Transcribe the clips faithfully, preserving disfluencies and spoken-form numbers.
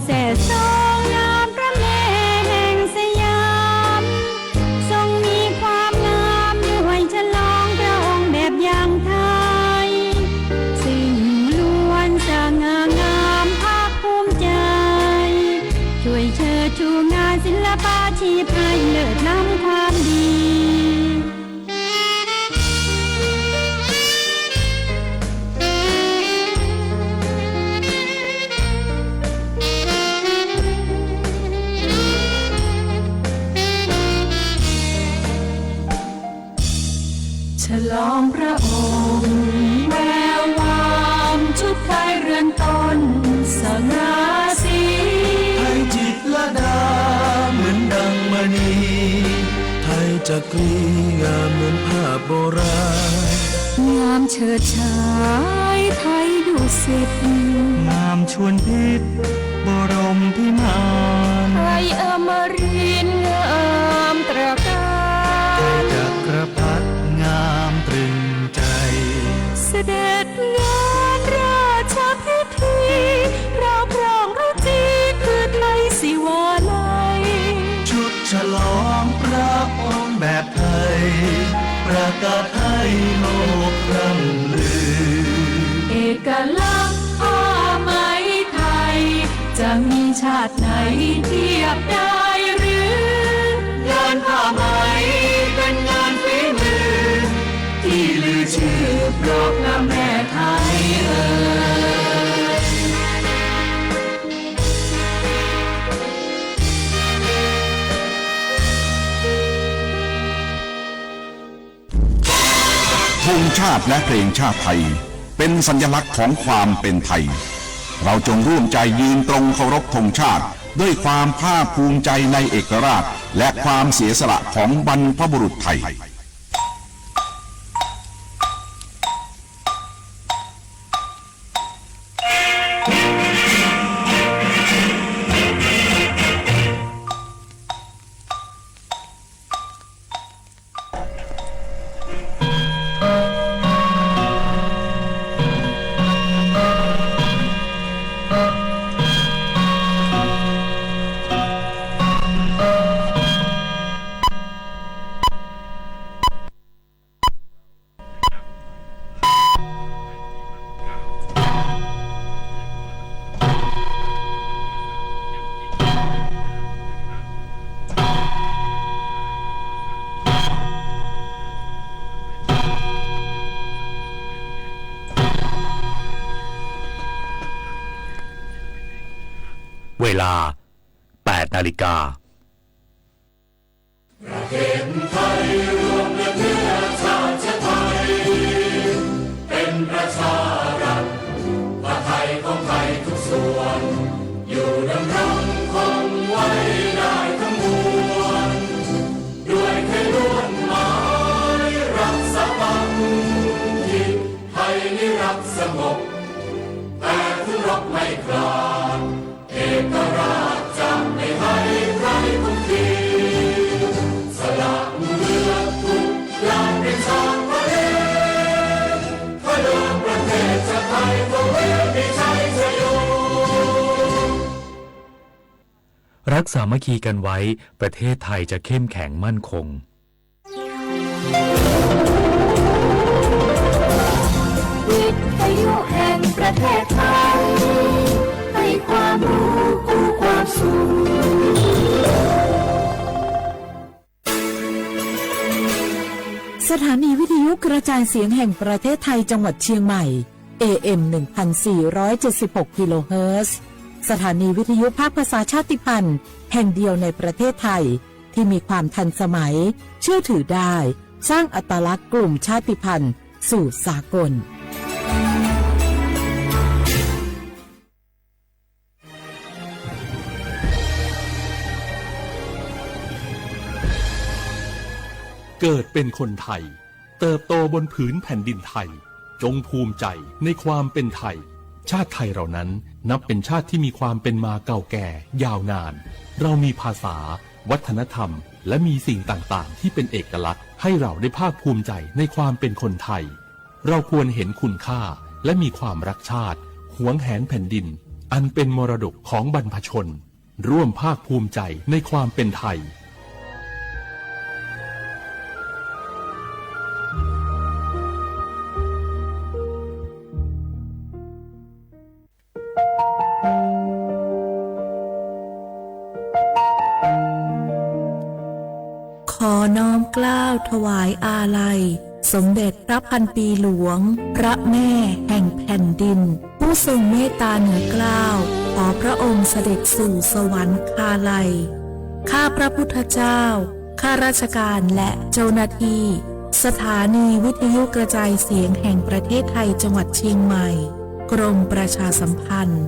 แสงสว่างงามพระแม่แห่งสยาม ทรงมีความงามด้วยฉลองพระองค์แบบอย่างไทย ซึ่งล้วนสง่างามภาคภูมิใจ ช่วยเชิดชูงานศิลปาชีพให้เลิศล้ำความดี ฉลองพระองค์ แวววานชุดไทยเรือนต้นสง่าสี ไทยจิตรลดาเหมือนดังมณี ไทยจักรีงามเหมือนภาพโบราณ งามเฉิดฉายไทยดุสิต งามชวนพิษบรมพิมาน ไทยอมรินทร์งามตระการ ไทยจักรพรรดิงามตรึงใจ เสด็จงานราชพิธี พระพรองพระจีคือไทยศิวาลัย ชุดฉลองพระองค์แบบไทย ประกาศให้โลกร่ำลือ เอกลักษณ์ผ้าไหมไทย จะมีชาติไหนเทียบได้หรือ งานผ้าไหมเป็นงานฝีมือ ที่ลือชื่อเพราะพระแม่ไทยเอ่ย ธงชาติและเพลงชาติไทย เป็นสัญลักษณ์ของความเป็นไทย เราจงร่วมใจยืนตรงเคารพธงชาติ ด้วยความภาคภูมิใจในเอกราช และความเสียสละของบรรพบุรุษไทย เวลา แปดนาฬิกา ประเทศไทยรวมและเนื้อชาติไทย เป็นประชารัฐ ผ้าไทยของไทยทุกส่วน อยู่ดำรงคงไว้ได้ทั้งมวล ด้วยไทยล้วนหมายรักสามัคคี ไทยนิรักสงบ แต่ถึงรบไม่กล้า เอกราชจะไม่ให้ใครคุมขีด สละเลือดทุกอย่างเป็นชาติทะเล ถ้าเดินประเทศชาติไทยคงไม่มีชัยชโย รักสามัคคีกันไว้ ประเทศไทยจะเข้มแข็งมั่นคง วิทยุแห่งประเทศไทย ให้ความรู้คู่ความสุข สถานีวิทยุกระจายเสียงแห่งประเทศไทยจังหวัดเชียงใหม่ เอเอ็ม หนึ่งพันสี่ร้อยเจ็ดสิบหก กิโลเฮิรตซ์ สถานีวิทยุภาคภาษาชาติพันธุ์แห่งเดียวในประเทศไทย ที่มีความทันสมัย เชื่อถือได้ สร้างอัตลักษณ์กลุ่มชาติพันธุ์สู่สากล เกิดเป็นคนไทย เติบโตบนผืนแผ่นดินไทย จงภูมิใจในความเป็นไทย ชาติไทยเรานั้นนับเป็นชาติที่มีความเป็นมาเก่าแก่ยาวนาน เรามีภาษา วัฒนธรรม และมีสิ่งต่างๆ ที่เป็นเอกลักษณ์ ให้เราได้ภาคภูมิใจในความเป็นคนไทย เราควรเห็นคุณค่า และมีความรักชาติ หวงแหนแผ่นดิน อันเป็นมรดกของบรรพชน ร่วมภาคภูมิใจในความเป็นไทย ขอน้อมเกล้าถวายอาลัย สมเด็จพระพันปีหลวง พระแม่แห่งแผ่นดิน ผู้ทรงเมตตาเหนือเกล้า ขอพระองค์เสด็จสู่สวรรคาลัย ข้าพระพุทธเจ้า ข้าราชการและเจ้าหน้าที่ สถานีวิทยุกระจายเสียงแห่งประเทศไทย จังหวัดเชียงใหม่ กรมประชาสัมพันธ์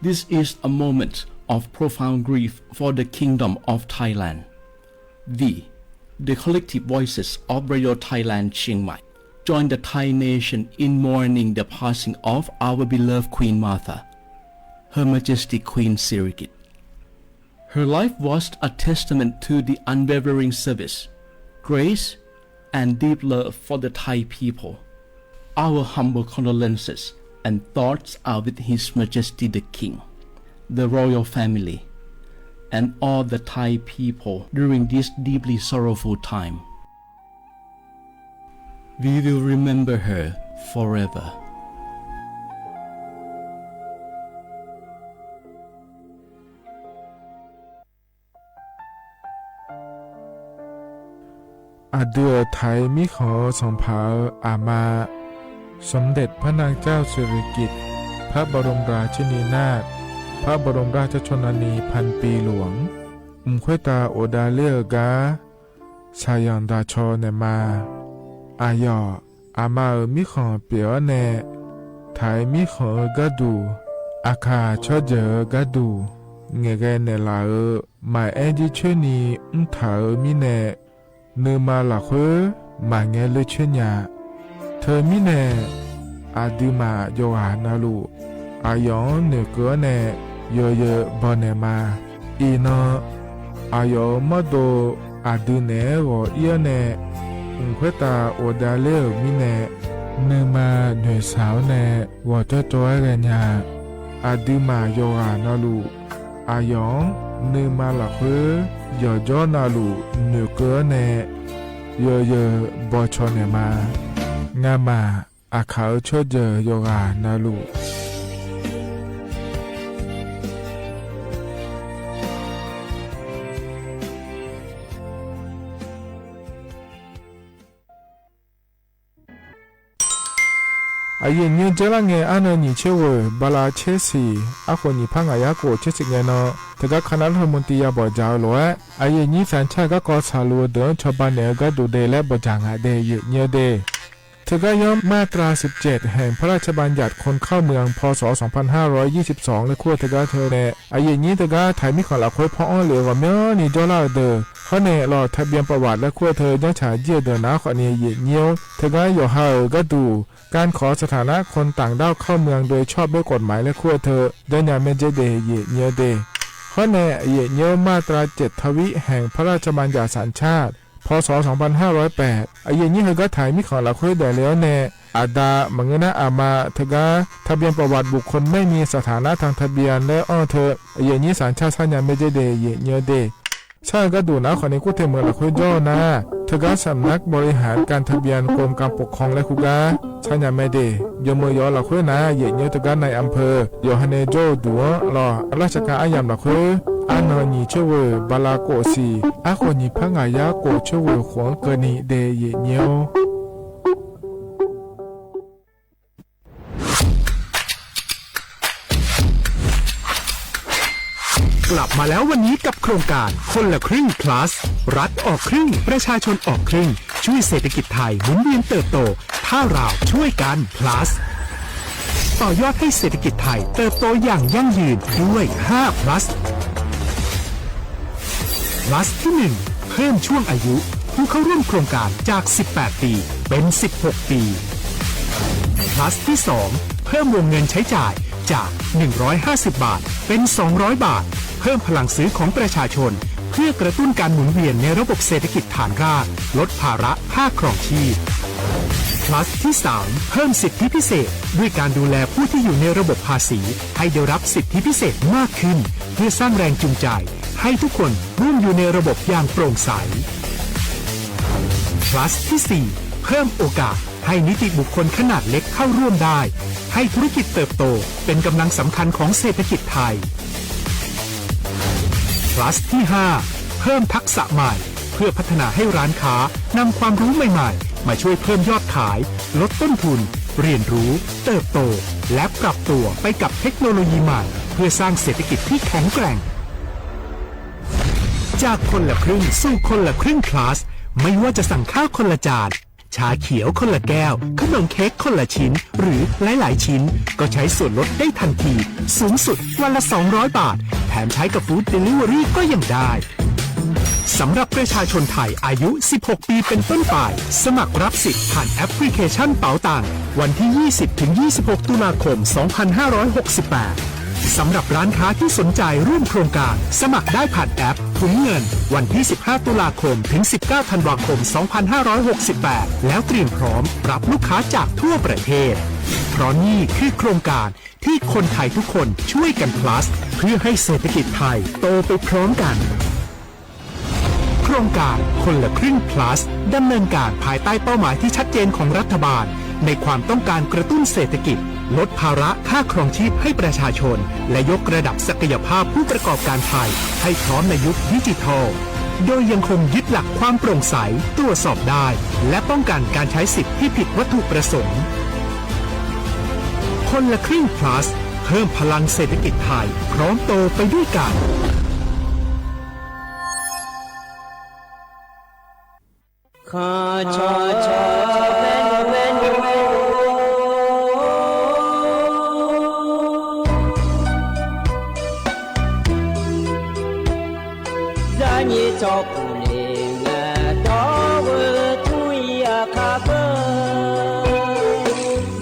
This is a moment of profound grief for the Kingdom of Thailand. We, the collective voices of Radio Thailand Chiang Mai, join the Thai nation in mourning the passing of our beloved Queen Mother, Her Majesty Queen Sirikit. Her life was a testament to the unwavering service, grace, and deep love for the Thai people. Our humble condolences and thoughts are with His Majesty the King, the royal family, and all the Thai people during this deeply sorrowful time. We will remember her forever. Aqdui-euq Taiq mirkhanq-eu sanqpaq-euq aqma, สมเด็จพระนางเจ้าสิริกิติ์ พระบรมราชินีนาถ พระบรมราชชนนีพันปีหลวง mq khoertav ghofdav ler-eu gar shaqzanq daqcaw naeqma. Aqyawf aqma-euq mirkhanq pyeuf-awr nae, Taiq mirkhanq-eu gharduq, aqkaq tsawrjeuq-eu gharduq ngaeqghae naeqlaf-euq maqaer jircoer ni mrtaq-euq mirnae, nuima lafkhoer maqngae ler coer nya. Teumirnae, aqduimaf yawqghaq navluf, aqyawf-anr noeqkeuv-awr nae yawzeu baw naeqma. Iqnan, aqyawf-euq mawrdo aqdui naeq-aer ghawq ir-awr nae, mq khoertav ghofdav ler-euq mirnae, nuima noeqshaq-awr nae ghawqjawr jawr-aer ghaenya. Aqduimaf yawqghaq navluf, aqyawf-anr nuima lafkhoer yawqjawr navluf noeqkeuv-awr nae, yawzeu bawcaw naeqma. Ngamaf aqkaq-euq tsawrjeuq yawqghaq navluf, aqyuif aqnyir-anr janrlar ngae, arnan nyiq tser ghoeq bala tser siq, arkhof nyiq par ngaq yar khof tser siq ngae nan, teugar คณะรัฐมนตรี ya bawq dzaq-eu lof-aer, aqyuif aqnyir สัญชาติ garkawv tsaqluf-eu deuq-anr cawba naeq-eu gharduq de laer bawq dzaq ngaq de, aqyuif aqnyir-eu de. Teugar yanr มาตราสิบเจ็ด แห่งพระราชบัญญัติคนเข้าเมือง พ.ศ. สองพันห้าร้อยยี่สิบสอง laer kur-eu teugar teu nae, aqyuif aqnyir teugar Taiq mirkhanq lafkhoer paw-anr lef-eu ghawqmyanrni jawrlar-eu deuq, hawr nae ลงทะเบียนประวัติ laer kur-eu teu janrtsaq jir-eu deuq nar khawfni, aqyuif aqnyir-or, teugar yawqha-euq gharduq การขอสถานะคนต่างด้าวเข้าเมืองโดยชอบด้วยกฎหมาย laer kur-eu teu janrnya maerdzer de, aqyuif aqnyir-eu de. Hawr nae, aqyuif aqnyir-or, มาตราเจ็ดทวี แห่งพระราชบัญญัติสัญชาติ พ.ศ. สองพันห้าร้อยแปด aqyuif aqnyir heugar Taiq mirkhanq lafkhoer daefle-awr nae, aqda maqngeur nar aqma teugar ทะเบียนประวัติบุคคลไม่มีสถานะทางทะเบียน laer anr-eu teu, aqyuif aqnyir สัญชาติ sarnya maerdzer de, aqyuif aqnyir-eu de. Sar-eu gharduq nar khawfni kur teu meuq lafkhoer jawr-eu nar, teugar สำนักบริหารการทะเบียน กรมการปกครอง laer kur gar sarnya maerdzer. Yawmeuq yawf-eu lafkhoer nar, aqyuif aqnyir-or, teugar นายอำเภอ yawqha nae jawr-eu duq-anr lawq, ราชการ aryamq lafkhoer, arnan nyiq tser ghoeq bala khof siq, arkhof nyiq par ngaq yar khof tser ghoeq khof-anr keuvni de, aqyuif aqnyir-or. กลับมาแล้ววันนี้กับโครงการคนละครึ่ง plus รัฐออกครึ่ง ประชาชนออกครึ่ง ช่วยเศรษฐกิจไทยหมุนเวียนเติบโต ถ้าเราช่วยกัน plus ต่อยอดให้เศรษฐกิจไทยเติบโตอย่างยั่งยืนด้วย ห้า plus plus ที่ หนึ่ง เพิ่มช่วงอายุผู้เข้าร่วมโครงการจาก สิบแปด ปี เป็น สิบหก ปี plus ที่ สอง เพิ่มวงเงินใช้จ่ายจาก หนึ่งร้อยห้าสิบ บาท เป็นสองร้อยบาท เพิ่มพลังซื้อของประชาชน เพื่อกระตุ้นการหมุนเวียนในระบบเศรษฐกิจฐานราก ลดภาระค่าครองชีพ Plus ที่สาม เพิ่มสิทธิพิเศษ ด้วยการดูแลผู้ที่อยู่ในระบบภาษี ให้ได้รับสิทธิพิเศษมากขึ้น เพื่อสร้างแรงจูงใจ ให้ทุกคนร่วมอยู่ในระบบอย่างโปร่งใส Plus ที่สี่ เพิ่มโอกาสให้นิติบุคคลขนาดเล็กเข้าร่วมได้ ให้ธุรกิจเติบโตเป็นกำลังสำคัญของเศรษฐกิจไทย Plus ที่ห้า เพิ่มทักษะใหม่ เพื่อพัฒนาให้ร้านค้านำความรู้ใหม่ๆ มาช่วยเพิ่มยอดขาย ลดต้นทุน เรียนรู้ เติบโต และปรับตัวไปกับเทคโนโลยีใหม่ เพื่อสร้างเศรษฐกิจที่แข็งแกร่ง จากคนละครึ่งสู่คนละครึ่ง Plus ไม่ว่าจะสั่งข้าวคนละจาน ชาเขียวคนละแก้ว ขนมเค้กคนละชิ้น หรือหลายๆชิ้น ก็ใช้ส่วนลดได้ทันที สูงสุดวันละสองร้อยบาท แถมใช้กับ Food Delivery ก็ยังได้ สำหรับประชาชนไทยอายุสิบหกปีเป็นต้นไป สมัครรับสิทธิ์ผ่านแอปพลิเคชันเป๋าตัง วันที่ยี่สิบถึงยี่สิบหกตุลาคมสองพันห้าร้อยหกสิบแปด สำหรับร้านค้าที่สนใจร่วมโครงการ สมัครได้ผ่านแอปถุงเงิน วันที่สิบห้าตุลาคมถึงสิบเก้าธันวาคมสองพันห้าร้อยหกสิบแปด แล้วเตรียมพร้อมรับลูกค้าจากทั่วประเทศ เพราะนี่คือโครงการที่คนไทยทุกคนช่วยกัน Plus เพื่อให้เศรษฐกิจไทยโตไปพร้อมกัน โครงการคนละครึ่ง Plus ดำเนินการภายใต้เป้าหมายที่ชัดเจนของรัฐบาล ในความต้องการกระตุ้นเศรษฐกิจ ลดภาระค่าครองชีพให้ประชาชน และยกระดับศักยภาพผู้ประกอบการไทยให้พร้อมในยุคดิจิทัล โดยยังคงยึดหลักความโปร่งใส ตรวจสอบได้ และป้องกันการใช้สิทธิ์ที่ผิดวัตถุประสงค์ คนละครึ่ง Plus เพิ่มพลังเศรษฐกิจไทย พร้อมโตไปด้วยกัน Zaqnyiq tsawrpuq le ngae dawr-eu tmr-ir aqkar beu.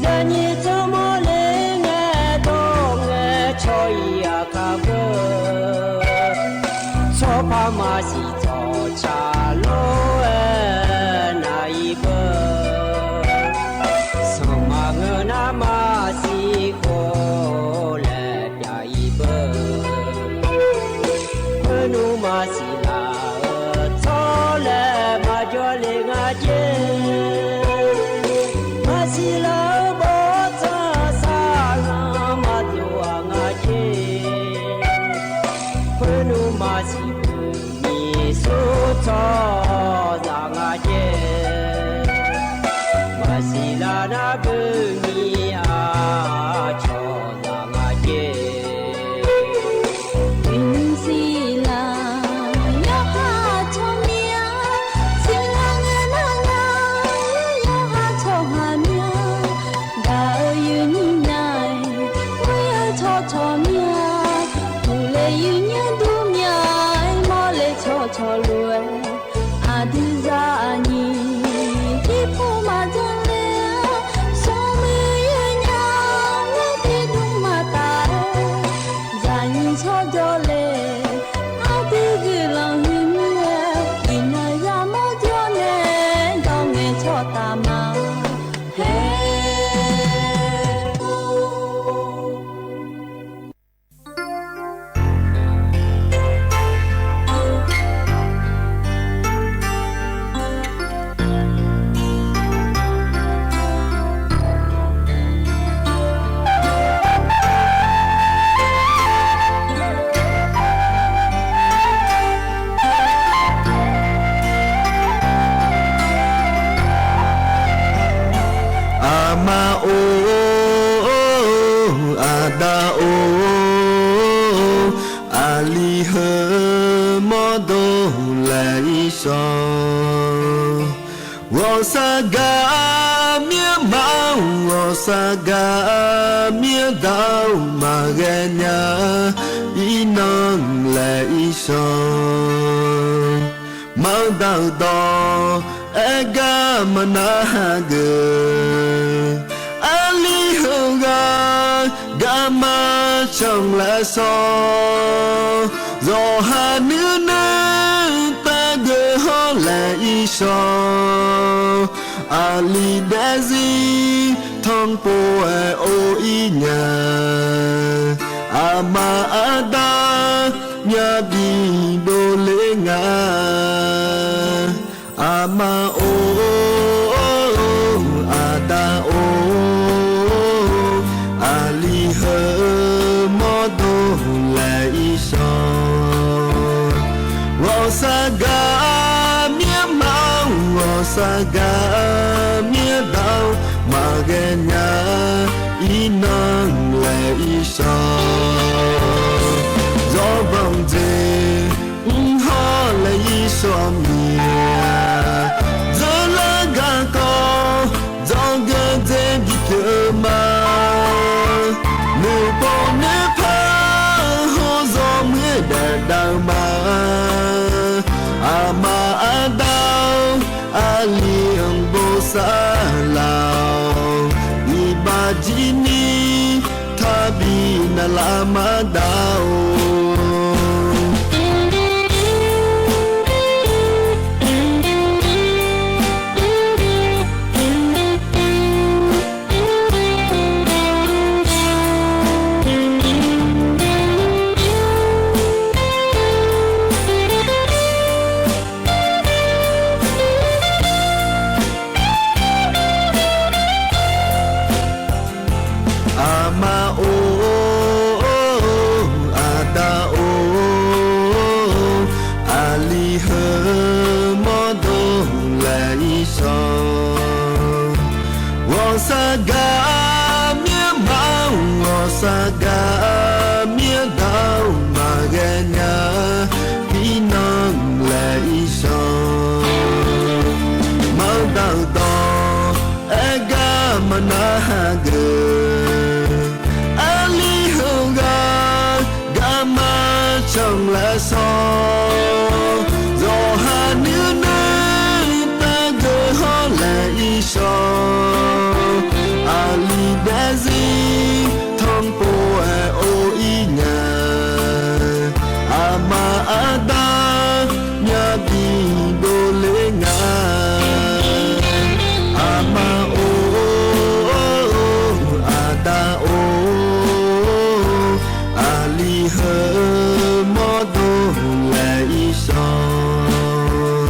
Zaqnyiq tsawrmawr le ngae dawr ngae cawq-ir aqkar beu. Tsawrpar maqsiq tsawqtsaq lor-aer nav-ir beu. Sanqpaq ngeur nar maqsiq khof laer pyav-ir beu. Khoernmr maqsiq laf-eu tsawrlaer maqjawr le nga jer. Maqsiq laf-eu bawrtsanq saqlanq maqdov-aq nga jer. Khoernmr maqsiq beu nyiq sur tsawrhaqzaq nga jer. Maqsiq laf nar beu nyiq aqcawq zaq nga jer. Tiqnymr siq laf yawqha tsawrmyanr, siqlar ngae nar nar yawqha tsawrhaq myanr. Gaq-eu yawnyir nya-aer, ghoer-eu tsawrcawq myanr. Duqle yawnyir dur myanr-aer, mawrle tsawrcawq lof-aer. Aqdui zaqnyiq tiqpov maqjan le-a, smrmuiq yawnya-aer tiqdmr maqtaf-aer. Zaqnyiq tsawrjawr le, aqdui guiqlanq huiq mir-aer, iqnan yamawr jawr nae, dawr ngae tsawrtaf ma. Haer. Aqma-or, aqda-or, aqli heu mawrdo laeq-ir shawr. Ghawqshaq gaq mirma-or, ghawqshaq gaq mirda-or, maqghae nya-ir nan laeq-ir shawr. Maqdaq-euq dawq aer gar maqnar hageuf. Aqli heughaq garma Shawq laer shawq, zawqha nuirnuir taqgeu hawr laer irshawq. Aqli daefzir tanqpov-aer or ir nya. Aqma aqda myavbi dovler nga. Aqma or, aqda or, aqli heu mawrdo laer irshawq. Ghawqshaq gar mirma, ghawqshaq gar mirda-or, maqghae nya irnan laer irshawq. Zawbanq dzaeq mrhawr laer irshawq mir-a. Dzeurlar garkawv dzawgeuf dzaeq bipyeuf ma. Noeqpov noeqpar hawr zawmuiq daef dav-eu ma. Aqma aqda-or, aqli-anr bosav laf-awq. Iqbax jir ni taqbi navlaf maqdav-or. Aqma or, aqda or, aqli heu mawrdo laer irshawq. Ghawqshaq gar mirma, ghawqshaq gar mirda-or, maqghae nya irnan laer irshawq. Maqdaq-euq dawq aer gar maqnar hageuf. Aqli heughaq garma canq laer shawq. Zawqha nuirnuir taqgeu hawr laer irshawq. Aqli daefzir tanqpov-aer or ir nya. Aqma aqda myavbi dovler nga. Aqma or, aqda or, aqli heu mawrdo laer irshawq.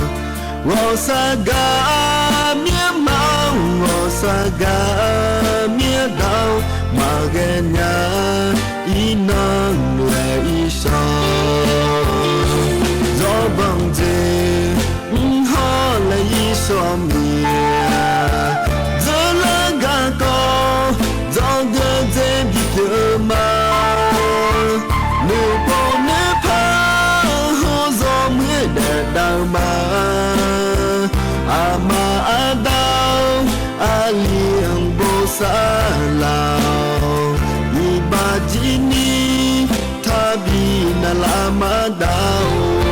Ghawqshaq gar mirma, ghawqshaq gar mirda-or, maqghae nya irnan laer irshawq. Zawbanq dzaeq mrhawr laer irshawq mir-a. Dzeurlar garkawv dzawgeuf dzaeq bipyeuf ma. Noeqpov noeqpar hawr zawmuiq daef dav-eu ma. Aqma aqda-or, aqli-anr bosav laf-awq. Iqbax jir ni taqbi navlaf maqdav-or.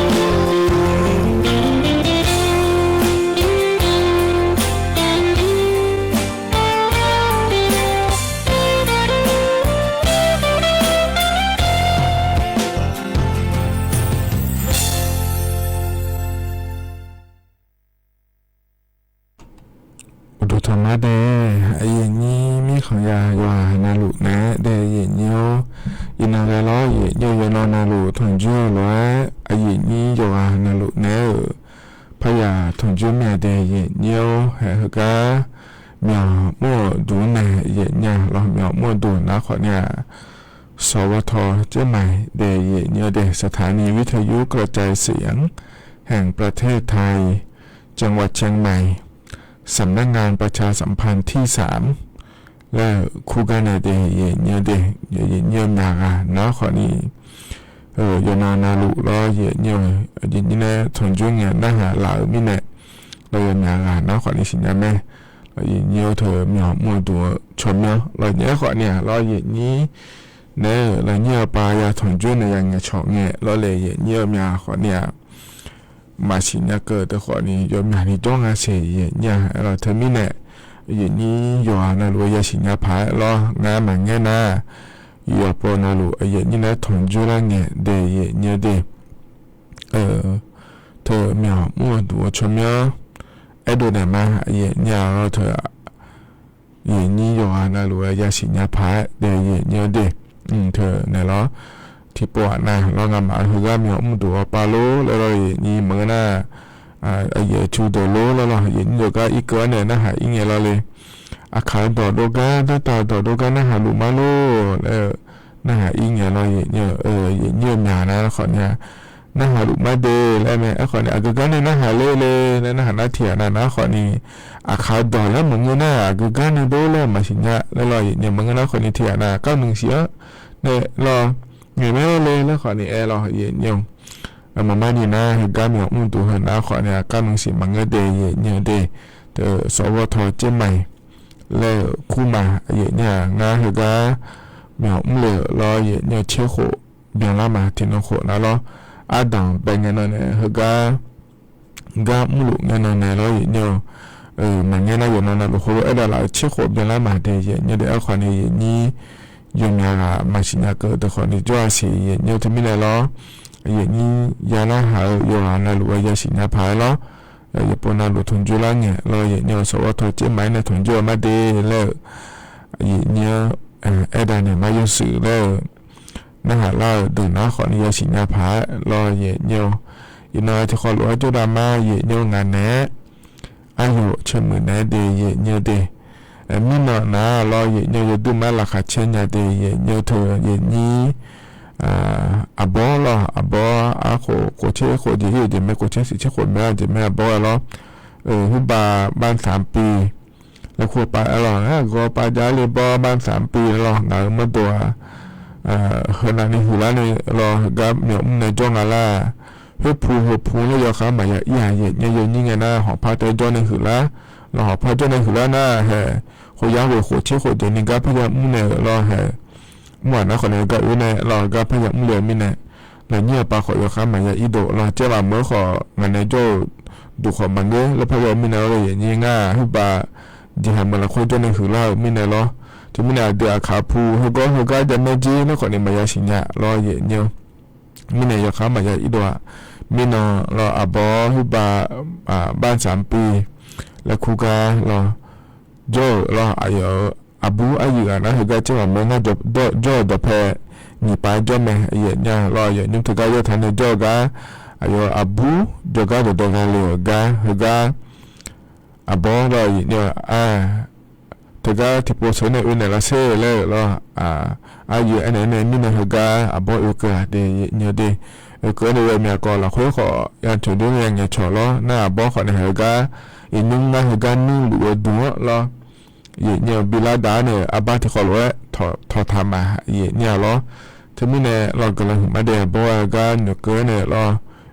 Uqduq tanqma dae, aqyuif aqnyir mirkhanq ya yawqghaq navluf naeq-aer dae aqyuif aqnyir-or, iqnan ghae lawr aqyuif aqnyir-eu yawqnan navluf tanqjoer-eu lof-aer aqyuif aqnyir yawqghaq navluf naeq-aer-euq parya tanqjoer mir-a dae aqyuif aqnyir-or, haeq heugar myawq mr-euq duq-anr nae aqyuif aqnyir-a lawr myawq mr-eu duq nar khawf ni-aq, สวท. เชียงใหม่ dae aqyuif aqnyir-or dae สถานีวิทยุกระจายเสียง แห่งประเทศไทย จังหวัดเชียงใหม่ สำนักงานประชาสัมพันธ์ที่สาม laer-euq kurgar nae dae aqyuif aqnyir-or dae aqyuif aqnyir-eu myaq ghaq nar khawf ni, yawqnan navluf lawr aqyuif aqnyir-eu aqyuif aqnyir nae tanqjoer ngae narhaq laf-eu mirnae, lawr yawmyaq ghaq nar khawf ni siqnya mae. Aqyuif aqnyir-or teu myawq mr-eu duq-eu tsawrmyanr lawr nyaef khawf ni-aq lawr aqyuif aqnyir naeq-aer-euq lawr nyir-eu pav ya tanqjoer nae ya ngaeqcawq ngae lawr le aqyuif aqnyir-eu myaq khawf ni-aq, maqsiq nya keuv teu khawf ni yawmyaq ni jawr nga siq aqyuif aqnyir-a. Aerlawq teumirnae aqyuif aqnyir yawqghaq navluf-eu yasiq nya paq-aer lawr ngar maqngaer nar, yawqpov navluf aqyuif aqnyir nae-aer tanqjoer lar ngae de yaeqnyi-eu de. Teu myawq mr-eu duq-eu tsawrmyanr aerdov naeq ma, yaeqnyi-aq lawr teu yaeqnyir yawqghaq navluf-aer yasiq nya paq-aer de yaeqnyi-anr de. Teu naeq lawr, tiqpov-aq nav lawr ngamaf-eu heugar myawq mr duq-awr pav lor laer lawr yaeqnyi maqngeur nar, aqyuif aqcu deuq lor laer lawr yaeqnyi deuq gar irkeuv-anr nae narhaq ir ngae lawr le. Aqkaq-eu dawq dov gar dartav-eu dawq dov gar narhaq luf mar lor laer-eu narhaq ir ngae lawr yaeqnyi-eu, yaeqnyi-eu myaq nav khawf ni-a, narhaq luf mar de laer mae. Aerkhawf ni aqgeu gar nae narhaq ler le laer narhaq nar tiq ghaq nav nav khawf ni, aqkaq-eu dawq laer maqngeur nar aqgeu gar nae dov laer-eu maqsiq nya laer lawr yaeqnyi maqngeur nar khawf ni tiq ghaq nav kar nuisiq-anr nae lawr, ngaeq mae le laer khawf ni aer lawr yaeqnyi-eu maqmar ni nar heugar myawq mr duq heu nav khawf ni aqkar nuisiq maqngeur de yaeqnyi-eu de. Teu sawqghawr taw tser maiq laer-euq kur ma yaeqnyi-aq ngar heugar myawq mr le-euq lawr yaeqnyi-eu tser khof byanlar ma tiqnan khof nav lawr. Ardanq bae ngae nan nae heugar gar mrluf ngae nan nae lawr yaeqnyi-eu maqngaer nar yawqnan navluf heulof-aer dawqlaf-euq tser khof byanlar ma de yaeqnyi de. Aerkhawf ni yaeqnyir yawqmyaq ghaq maqsiq nya keuv deuq khawf ni jawr-a siq yaeqnyi-eu teumirnae lawr, yaeqnyir ya narhaq-eu yawqghaq navluf-aer yasiq nya paq-aer lawr, yawqpov navluf tanqjoer lar ngae lawr yaeqnyi-eu sawqghawr taw tser maiq-aer nae tanqjoer-eu mar de laer-eu yaeqnyir-anr aer dav naeq ma yawshuif laer-eu narhaq lar-eu deuq nar khawf ni yasiq nya paq-aer lawr yaeqnyi-eu. Iqnan tiqkhawv lof-aer jawrdav mar yaeqnyi-eu ngaq naeq-aer aryawf caermuiq naeq-aer de yaeqnyi-eu de. Mirnan nar lawr yaeqnyi-eu yawduq mar laqkhaq caer nya de yaeqnyi-eu teu yaeqnyir aqbawr lawr aqbawr arkhof khof tser khof jeq ir-euq jeq mae, khof tser siq tser khof mae-a jeq mae aqbawr-aer lawr. Huiqbav bav saq piv laer kur pav-aer lawr, aqgawr pav jav le bawr bav saq piv lawr ngaq-euq mawrdo-aq, heunav ni huiqlar nae lawr heugar myawq mr nae jawr nga lar. Khoerpu heupu laer yawkhav maqya ir-aq yaeqnyi-eu yawnyir ngae nar hawqpar taef jawr nae huiqlar. Lawr hawqpar jawr nae huiqlar nar hae, khof yar ghoeq khof tser khof jeq ni gar parya mr naeq-euq lawr hae. Mr-aq nar khawf nae gar oe nae lawr gar parya mr le-eu mirnae, lafnyir aqpav khawf yawkhav maqya ir dov lawr, caer maqmeuq khawf ngaq nae jawr-euq duq khawf maqngeur laer parya mirnae lawr yaeqnyir ngar huiqbav jeqhaq meuq lafkhoer jawr nae huiqlar-euq mirnae lawr. Teumirnae aqdui aqkaq pu heugawr heugar javmaer jir laer khawf ni maqya siqnya lawr yaeqnyir-eu mirnae yawkhav maqya ir dov-aq. Mirnan lawr aqbawr huiqbav bav saq piv laer kur gar lawr jawr-euq lawr aqyawf-euq aqbur aryuif ghaq nar heugar caer maqmeuq ngar jawr-euq dawqpae nyiq pav jawr mae yaeqnya lawr yaeqnymr teugar yawtaq nae jawr-eu gar aqyawf-euq aqbur jawrgar dawqdae gha le-euq gar heugar aqbawr lawr yaeqnya-eu teugar tiqpov sheuq nae oe naeq lar sher laer-euq lawr. Aryuif aernaeq-aer nae mirnan heugar aqbawr oekeuv-aq de yaeqnya de. Oekeuv-aer nae yawmyaq kawv lafkhoer khawf ya cawqdov nae ngaeqcawq lawr nar aqbawr khawf nae heugar iqnymr ngar heugar nuirluf-eu duq-anr lawr yaeqnya-eu bilar dav-aer nae arbar tiqkhawv lof-aer tawqtaq ma yaeqnya lawr. Teumirnae lawr guiqlanq huiq mar de aqbawr-aer gar noeqkeuv-aer nae lawr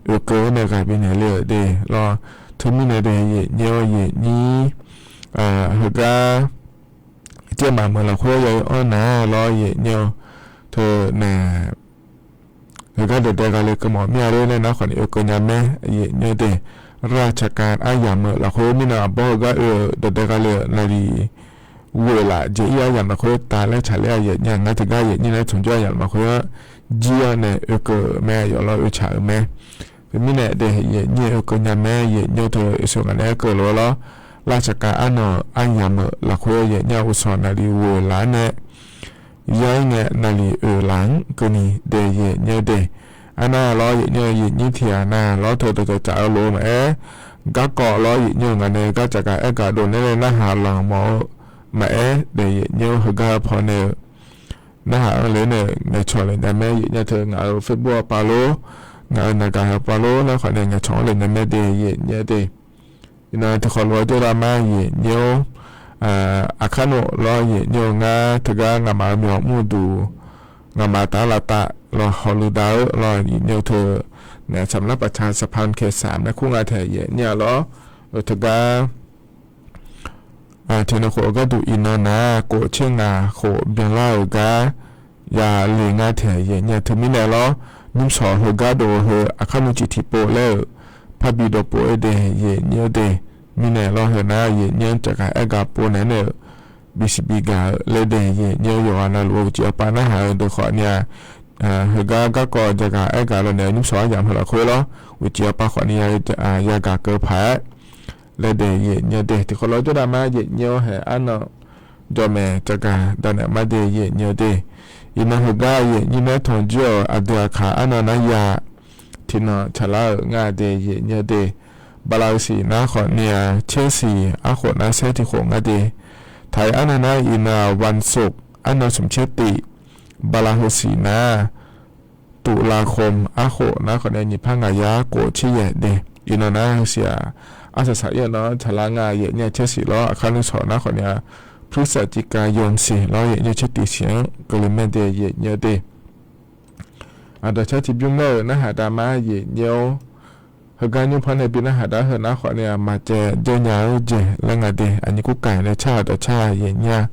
oekeuv-aer nae ghaq bifnaeq le-euq de lawr. Teumirnae de yaeqnya-eu yaeqnyir heugar caer maqmeuq lafkhoer ya-ir anr nar lawr yaeqnya-eu teu nae heugar dawqdae gha le keuv mawf mir-a lor laer nar khawf ni oekeuv nya mae yaeqnya de. Rar caqkav aryamq-eu lafkhoer mirnan aqbawr heugar oe-eu dawqdae gha le-euq navlif ghoeq laf jeq ir aryamq lafkhoer tavlaer tsaqler-a yaeqnya ngar teugar yaeqnyir nae tsmqjawr aryamq lafkhoer-anr jir-awr nae oekeuv mae yawf lawr oecaq-euq mae. Teumirnae de yaeqnyir oekeuv nya mae yaeqnya teu oeqsoeq ngaq nae aerkeuv lof-aer lawr. Lar caqkav arnan-euq aryamq-euq lafkhoer yaeqnya uqsawq navlif ghoeq laf-anr nae yar-ir ngae navlif oeq laf-anr keuvni de yaeqnya de. Arnar lawr yaeqnya yaeqnyir tiq ghaq nav lawr teu dawqcawq tsaf-eu lof-eu maqaer, garkawv lawr yaeqnya ngaq nae gar caqkav aergaq dov nae nae narhaq lanq mawf-eu maqaer daef yaeqnya heugar paw nae-eu narhaq-anr le nae ngaeqcawq le nya mae yaeqnya teu ngaq-euq Facebook-a pav lor, ngaq-euq naqgaq-a pav lor laer khawf nae ngaeqcawq-anr le nya mae de yaeqnya de. Iqnan tiqkhawv lof-aer jawrdav mar yaeqnya-or, aqkar noeq lawr yaeqnya-eu ngar teugar nga'maf-euq myawq mr-eu duq nga'maf taf-aer lavtav lawr hawluf dav-eu lawr yaeqnya-eu teu naeq saqmq lar paqca saqpan kaeq saq nae kur nga taeq yaeqnya lawr-eu teugar tiqnan khof-eu gharduq iqnan nar kof tser ngaq khof byanlar-euq gar yale ngar taeq yaeqnya teumirnae lawr, nymrshawq heugar dov heu aqkar nuiciq tiqpov laer-euq parbi dawqpov-aer de yaeqnya-eu de. Mirnae lawr heu nar yaeqnya-anr caqgaq aergaq pov naeq-aer nae-euq bisiq bi gaq-eu laer dae yaeq nyaer-eu yawqghaq navluf-eu uqcif yawpav narhaq-eu deuq khawf ni-aq, heugar garkawv jaqgaq aergaq lawnaeq-eu nymrshawq aryamq heu lafkhoer lawr, uqcif yawpav khawf ni yagaq keuv paq-aer laer dae yaeq nyaer-eu de. Tiqkawv lawr jawrdav ma yaeq nyaer-awr haeq arnan jawr maeq jaqgaq danaeq mar dae yaeq nyaer-eu de. Iqnan heugar yaeq nyaer nae tanqjir-awq aqdui aqkaq arnan nar ya tiqnan tsaqlar-euq nga dae yaeq nyaer-eu de. Bala heusiq nar khawf ni-aq, caer siq arkhof nar saer tiqkhof nga de. Taq-iq arnan nar iqnan-aq, วันศุกร์ arnan smq caer tif, bala heusiq nar ตุลาคม arkhof nar khawf ni-aq, nyiq par ngaq yar khof tser yaeq de. Iqnan nar heusiq-aq, arsaq saq-ir-eu nan tsaqlar nga yaeq nyaer caer siq lawr. Aqkar nuisawq nar khawf ni-aq, พฤศจิกายน siq lawr yaeq nyaer caer tif siq-anr keuvle mae dae yaeq nyaer-eu de. Aqdawq car tiqbymr laer-euq narhaq dav ma yaeq nyaer-awr, heugar nymr par nae bi narhaq dar heu nar khawf ni-aq, maqcaev jawr nya-eu jeq laer nga de. Aqnyir kurkaiq nae car aqdawq car yaeq nyaer-a.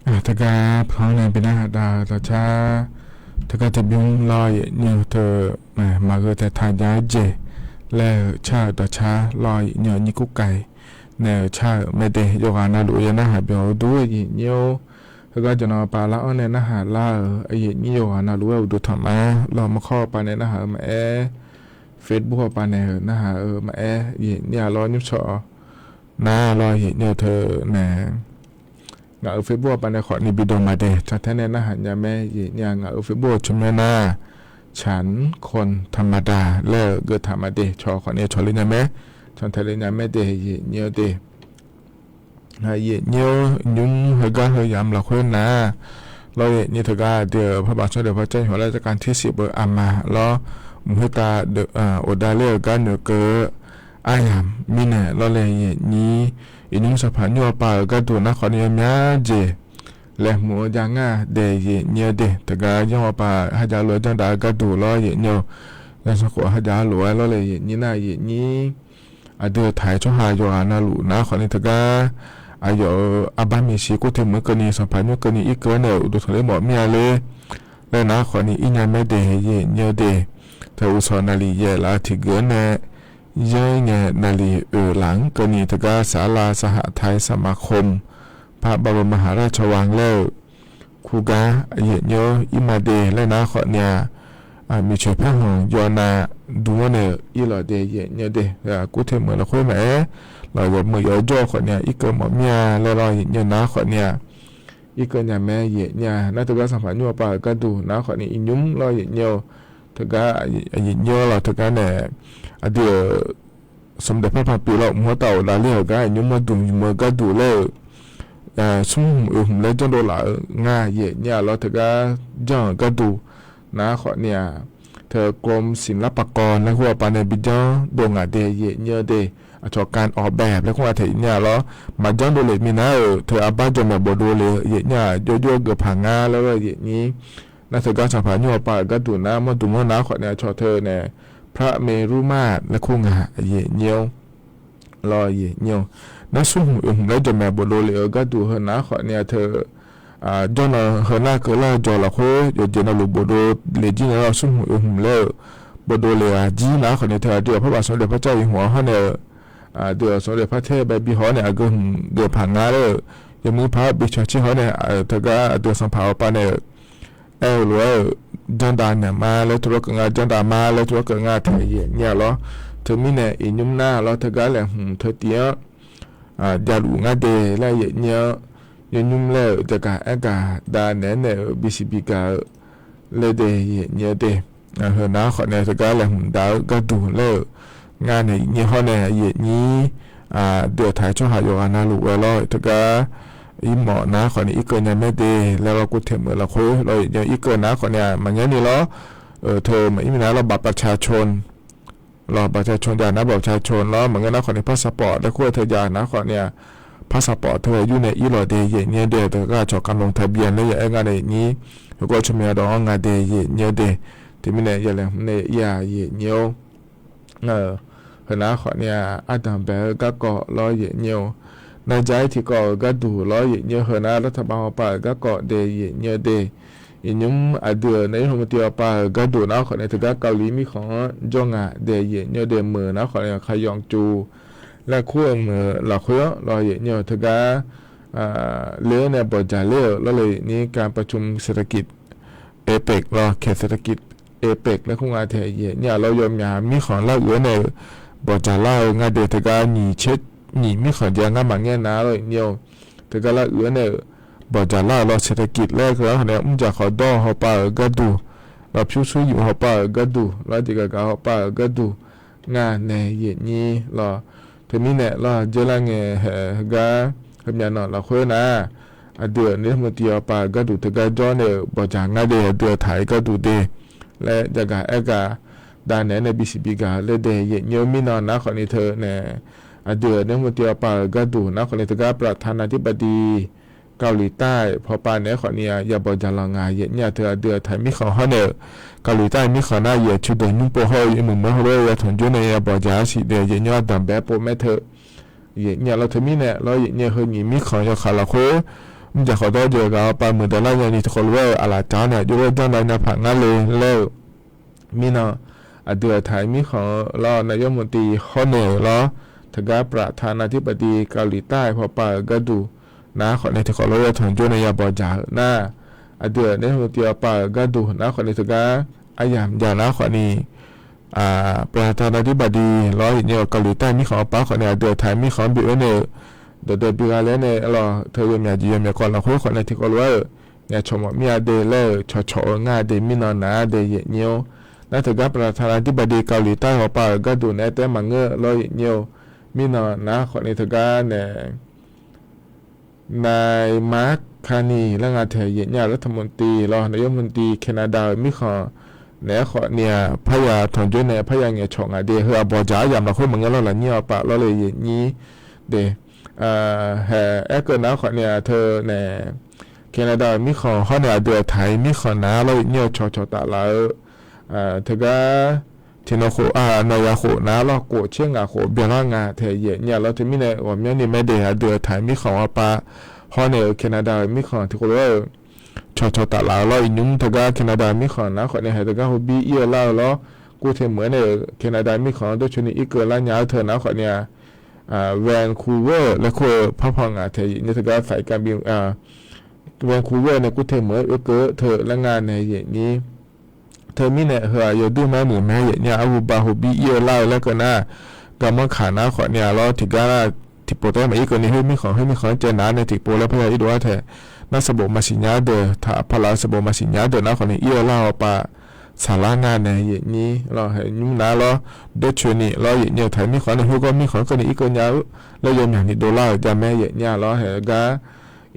Teugar panr nae bi narhaq dav-eu dawqcar, teugar tiqbymr lawr, yaefnyi-eu teu maqgheu taeqtaq nya-aer jeq laer-euq car-euq dawqcar lawr, yaefnyi-eu nyir kur kaiq nae-euq car-euq maerde yawqghaq navluf-eu ya narhaq byawq-eu dur-eu yaefnyi-or. Heugar jawqnan pav lar-anr nae narhaq lar-euq yaefnyi yawqghaq navluf-aer uqduq tanq ma. Lawr, maqkawr-eu pav nae narhaq-eu maqaer, Facebook-eu pav nae-euq narhaq-eu maqaer, yaefnyi-a lawr nymrcawq nar lawr, yaefnyi-eu teu nae ngaq-euq Facebook-eu pav nae khawfni bi dawq ma de. Cantae nae narhaq nya mae, yaefnyi-a ngaq-euq Facebook-eu tsawrmyanr nar, ฉันคนธรรมดา laer-euq geuftaq ma de. Cawq khawfni cawq le nya mae, cantae le nya mae de, yaefnyi-eu de. Yaefnyi-or, nymr heugar heu yamq lafkhoer nar, lawr, yaefnyi teugar aqdui-euq parbaq tsawrdeq par car yawq laer zarkar tersif beu aqma lawr, mq khoertav deuq ghofdav ler-euq gar noeqkeuv-eu aryamq mirnae lawr le, yaefnyi iqnymr sanqpaq nymr-eu pav-euq gharduq nar khawfni yawmya jeq laeqhmq-eu jav ngar dae, yaefnyi-eu de. Teugar yanr-eu pav harjav lof-aer janrdav-eu gharduq lawr, yaefnyi-eu, yanrsanrkhof harjav lof-aer lawr le, yaefnyi nar, yaefnyi aqdui-euq taq-aer tsawrhaq yawqghaq navluf nar khawfni teugar aqyawf-euq arbar maeqshi kurteq meuq-anr keuvni sanqpaq nymr keuvni irkeuv-anr nae uqduq tanqler mawf mir-a ler laer nar khawfni irnya mae de, yaefnyi-eu de. Teu uqsawq naqliq yaef laf-eu tiqgeuf-anr nae yanr ngae naqliq oeq laf-anr keuvni teugar saqlar saqhaq taq-aer saqmaq khom par bav-eu maqhaq lar cawqghaq laer-euq kurgar, yaefnyi-or, irma de laer nar khawfni-a, miqcoeq paerkhanq yawnav dm-anr nae irlawq de, yaefnyi-eu de. Kurteq meuq lafkhoer maqaer, lawq, yawmeuq yawjawr-eu khawfni-a irkeuv mawf mir-a laer lawr, yaefnyi-eu nar khawfni-a irkeuv nya mae, yaefnyi-a. Nar teugar sanqpaq nymr-eu pav-euq gharduq nar khawfni iqnymr lawr, yaefnyi-eu teugar, yaefnyi-awr lawr teugar nae aqdui-euq smq daeq par paq pyeuf lawr mq hawr tav-awq davler-euq gar iqnymr mawr dmq ymq-eu gharduq laer-euq smr hmq oeq hmq laer janrdov laf-eu nga, yaefnyi-a lawr teugar janr-euq gharduq nar khawfni-a, teu กรมศิลปากร laer khoer-eu pav nae bi janrdov ngaq de, yaefnyi-eu de. Aqcawq การออกแบบ laer khoer-a taef yaefnyi-a lawr, maqjanr dovlef minav-euq teu arbar jawqmaeq bofdov le-eu yaefnyi-a, jawrjawr-eu geufpaq ngar laer lawr, yaefnyi. Nar teugar sanqpaq nymr-eu pav-euq gharduq nar mawr dmq-anr nar khawfni-a cawq teu nae พระเมรุมาตร laer kur nga, yaefnyi-or, lawr, yaefnyi-or. Nar smr hmq oeq hmq laer jawqmaeq bofdov lef-eu gharduq heu nar khawfni-a teu jawrnan heu nar keuvlar-eu jawq lafkhoer yawqjeq navluf bofdov le jir nae lawr, smr hmq oeq hmq laer-euq bofdov le-aq jir nar khawfni teu aqdui-euq parbaq sanqdaq par car-iq hmq-anr hawr nae-euq aqdui-euq sanqdaq par ter bae bi haw-awr nae aqgeu hmq geufpaq ngar laer-euq yawmuiq par bi cawq cir haw-awr nae teugar aqdui-euq sanqpaq-eu pav nae-euq aer-eu lof-aer-euq janrdav naeq ma laer tuvlar keuv nga, janrdav ma laer tuvlar keuv nga taef yaefnyi-a lawr. Teumirnae iqnymr nar lawr teugar laeqhmq teu tiv-anr javluf ngar de laer yaefnyi-anr, yawnymr laer-euq jaqgaq aergaq dav naeq-aer naeq-euq bisiq bigaq-eu laer de, yaefnyi-eu de. Heu nar khawfni teugar laeqhmq dav-eu gharduq laer-euq nga nae yaefnyi hawr nae yaefnyi dui-aq taq-aer tsawrhaq yawqghaq navluf ghae lawr teugar irmawf nar khawfni irkeuv nya mae de laer lawr, kurteq meuq lafkhoer lawr yaefnyi-eu irkeuv nar khawfni-a maqngaer ni lawr. Teu maqir minav lawr บัตรประชาชน lawr, บัตรประชาชน jav nar บัตรประชาชน lawr, maqngeur nar khawfni passport laer kur-eu teu jav nar khawfni-a passport teu-aer yur nae irlawq de, yaefnyi-eu de. Teugar aqcawq การลงทะเบียน laer ya aer nga nae yaefnyi, heugar tsawrmyanr dawq-anr nga de, yaefnyi-eu de. Teumirnae ya laeqhmq nae ir-a, yaefnyi-or. Heu nar khawfni-a ardanq bae-eu garkawv lawr, yaefnyi-or. Nar jar-ir tiqkawv-euq gharduq lawr, yaefnyi-eu. Heu nar รัฐบาล hawpav-euq garkawv de, yaefnyi-eu de. Iqnymr aqdui-euq nae ir hawmuiq tiv hawpav-euq gharduq nar khawfni teugar เกาหลี mirkhanq-anr jawr nga de, yaefnyi-eu de. Meuq nar khawfni ขยองจู laer kur-eu meuq lafkhoer-anr lawr, yaefnyi-eu teugar ler-awr nae bawqdzaq ler-euq lawr le ni, การประชุมเศรษฐกิจ APEC lawr, แขกเศรษฐกิจ APEC laer kur nga taef yaefnyi-a lawr, yawmyaq mirkhanq lar uiq-awr nae-euq bawqdzaq lar-eu nga de. Teugar nyiq tser nyiq mirkhanq jav ngar maqngaer nar lawr, yaefnyi-eu. Teugar lar uiq-awr nae-euq bawqdzaq lar-euq lawr, เศรษฐกิจ laer keuv-anr khawfni mrjaq khawf dawr-eu hawpav-euq gharduq lawr, pyurshuir yuf hawpav-euq gharduq lawr, jeqgaq gaq hawpav-euq gharduq nga nae yaefnyi lawr. Teumirnae lawr, dzeurlar ngae haeq heugar heumyaq nanq lafkhoer nar, aqdui-euq nae ir hawmuiq tiv hawpav-euq gharduq teugar jawr nae-euq bawqdzaq nga de, aqdui-euq taq-ir gharduq de laer jaqgaq aergaq dav naeq-aer nae bisiq bigaq-eu laer de, yaefnyi-eu. Mirnan nar khawfni teu nae aqdui-euq nae ir hawmuiq tiv hawpav-euq gharduq nar khawfni teugar ประธานาธิบดี เกาหลีใต้ hawpav naeq-aer khawfni-a ya bawqdzaq lanq nga, yaefnyi-a. Teu aqdui-euq taq-ir mirkhanq hawr nae-euq เกาหลีใต้ mirkhanq nar, yaeq coeqdeuq nymr pov hawr-eu yawmuiq meuq-anr hawlof-aer ya tanqjor nae ya bawqdzaq-a siq de, yaefnyi-a. Ardanq bae-aer pov maer teu yaefnyi-a lawr. Teumirnae lawr, yaefnyi-eu heu nyiq mirkhanq yawkaq lafkhoer mrjaq khawf dawr jeuq ghaq-awr pav muiqdaq lar nyani tiqkawv lof-aer-euq aqlaf caq-awr nae jov-aer janr dav nya paq ngar le laer-euq mirnan, aqdui-euq taiq mirkhanq-eu lawr, นายกรัฐมนตรี hawr nae-euq lawr, teugar ประธานาธิบดี เกาหลีใต้ hawpav-euq gharduq nar khawf nae tiqkawv lof-aer tanqjor nae ya bawq dzaq-euq nar, aqdui-euq นายกรัฐมนตรี hawpav-euq gharduq nar khawf nae teugar aryamq jav nar khawf ni ประธานาธิบดี lawr, iqnyir-euq เกาหลีใต้ mirkhanq-anr pav khawf nae aqdui-euq taiq mirkhanq-anr bi oe nae-euq dawqdae bi gha laer nae lawr, teu yawmyaq jeq yawmyaq kawv lafkhoer khawf nae tiqkawv lof-aer-euq ngaeqcawq mawf mir-a de laer-euq cawqcawq-eu ngar de mirnan nar de yaeqnyir-or. Nar teugar ประธานาธิบดี เกาหลีใต้ hawpav-euq gharduq naeq-aer taef maqngeur lawr yaeqnyir-or. Mirnan nar khawf ni teugar nae นายมาร์ค คาร์นีย์ laer nga taeq yaeqnyir-a รัฐมนตรี lawr, นายกรัฐมนตรี Canada-euq mirkhanq naeq-aer khawf ni-aq parya tanqjor nae parya ngaeqcawq ngaq de, heu aqbawq dzaq-aer yamq lafkhoer maqngeur lawr lafnyir-awr pav lawr le yaeqnyir de. Haeq aerkeuv nar khawf ni-aq teu nae Canada-euq mirkhanq hawr nae aqdui-euq taiq mirkhanq nar lawr yaeqnyir-eu cawqcawq taf laf-eu teugar tiqnan khof-a nawq ya khof nar lawr khof tser ngaq khof byanlar nga taeq yaeqnyir-a lawr. Teumirnae ghawqmyanrni mae de aqdui-euq taiq mirkhanq-anr pav hawr nae-euq Canada-euq mirkhanq tiqkawv lof-aer-euq cawqcawq taf laf-eu lawr, iqnymr teugar Canada-euq mirkhanq nar khawf ni haeq teugar hobir ir-eu lar-eu lawr, kurte meuq-aer nae-euq Canada mirkhanq-anr dawrcoeni irkeuv lar nya-eu teu nar khawf ni-aq Vancouver laer kur-eu parpaw ngaq taeq yaeqnyir teugar faiq kav bi Vancouver nae kurte meuq-aer oekeuv-eu teu laer nga nae yaeqnyir. Teumirnae heu-aq yawduq ma muiq mae yaeqnyir-a, arhuba hobir ir-eu lar-eu laer keuv nar, garmanr kaq nar khawf ni-a lawr tiqgar nar tiqpov taef maqir keuvni khoer mirkhanq khoer mirkhanq-anr caev nar nae tiqpov laer parya irdov-ar taeq nar sanqbof maqsiq nya-ar deuq taq paqlaf sanqbof maqsiq nya-ar deuq nar khawf ni ir-eu lar-awr pav saqlar nga nae yaeqnyir lawr, haeq nymr nar lawr dawrcoeni lawr yaeqnyir-eu taiq mirkhanq nae khoergawr mirkhanq-anr keuvni irkeuv nya-eu laer yawmyaq ni dovlar-euq javmae yaeqnyir-a lawr haeq-eu gar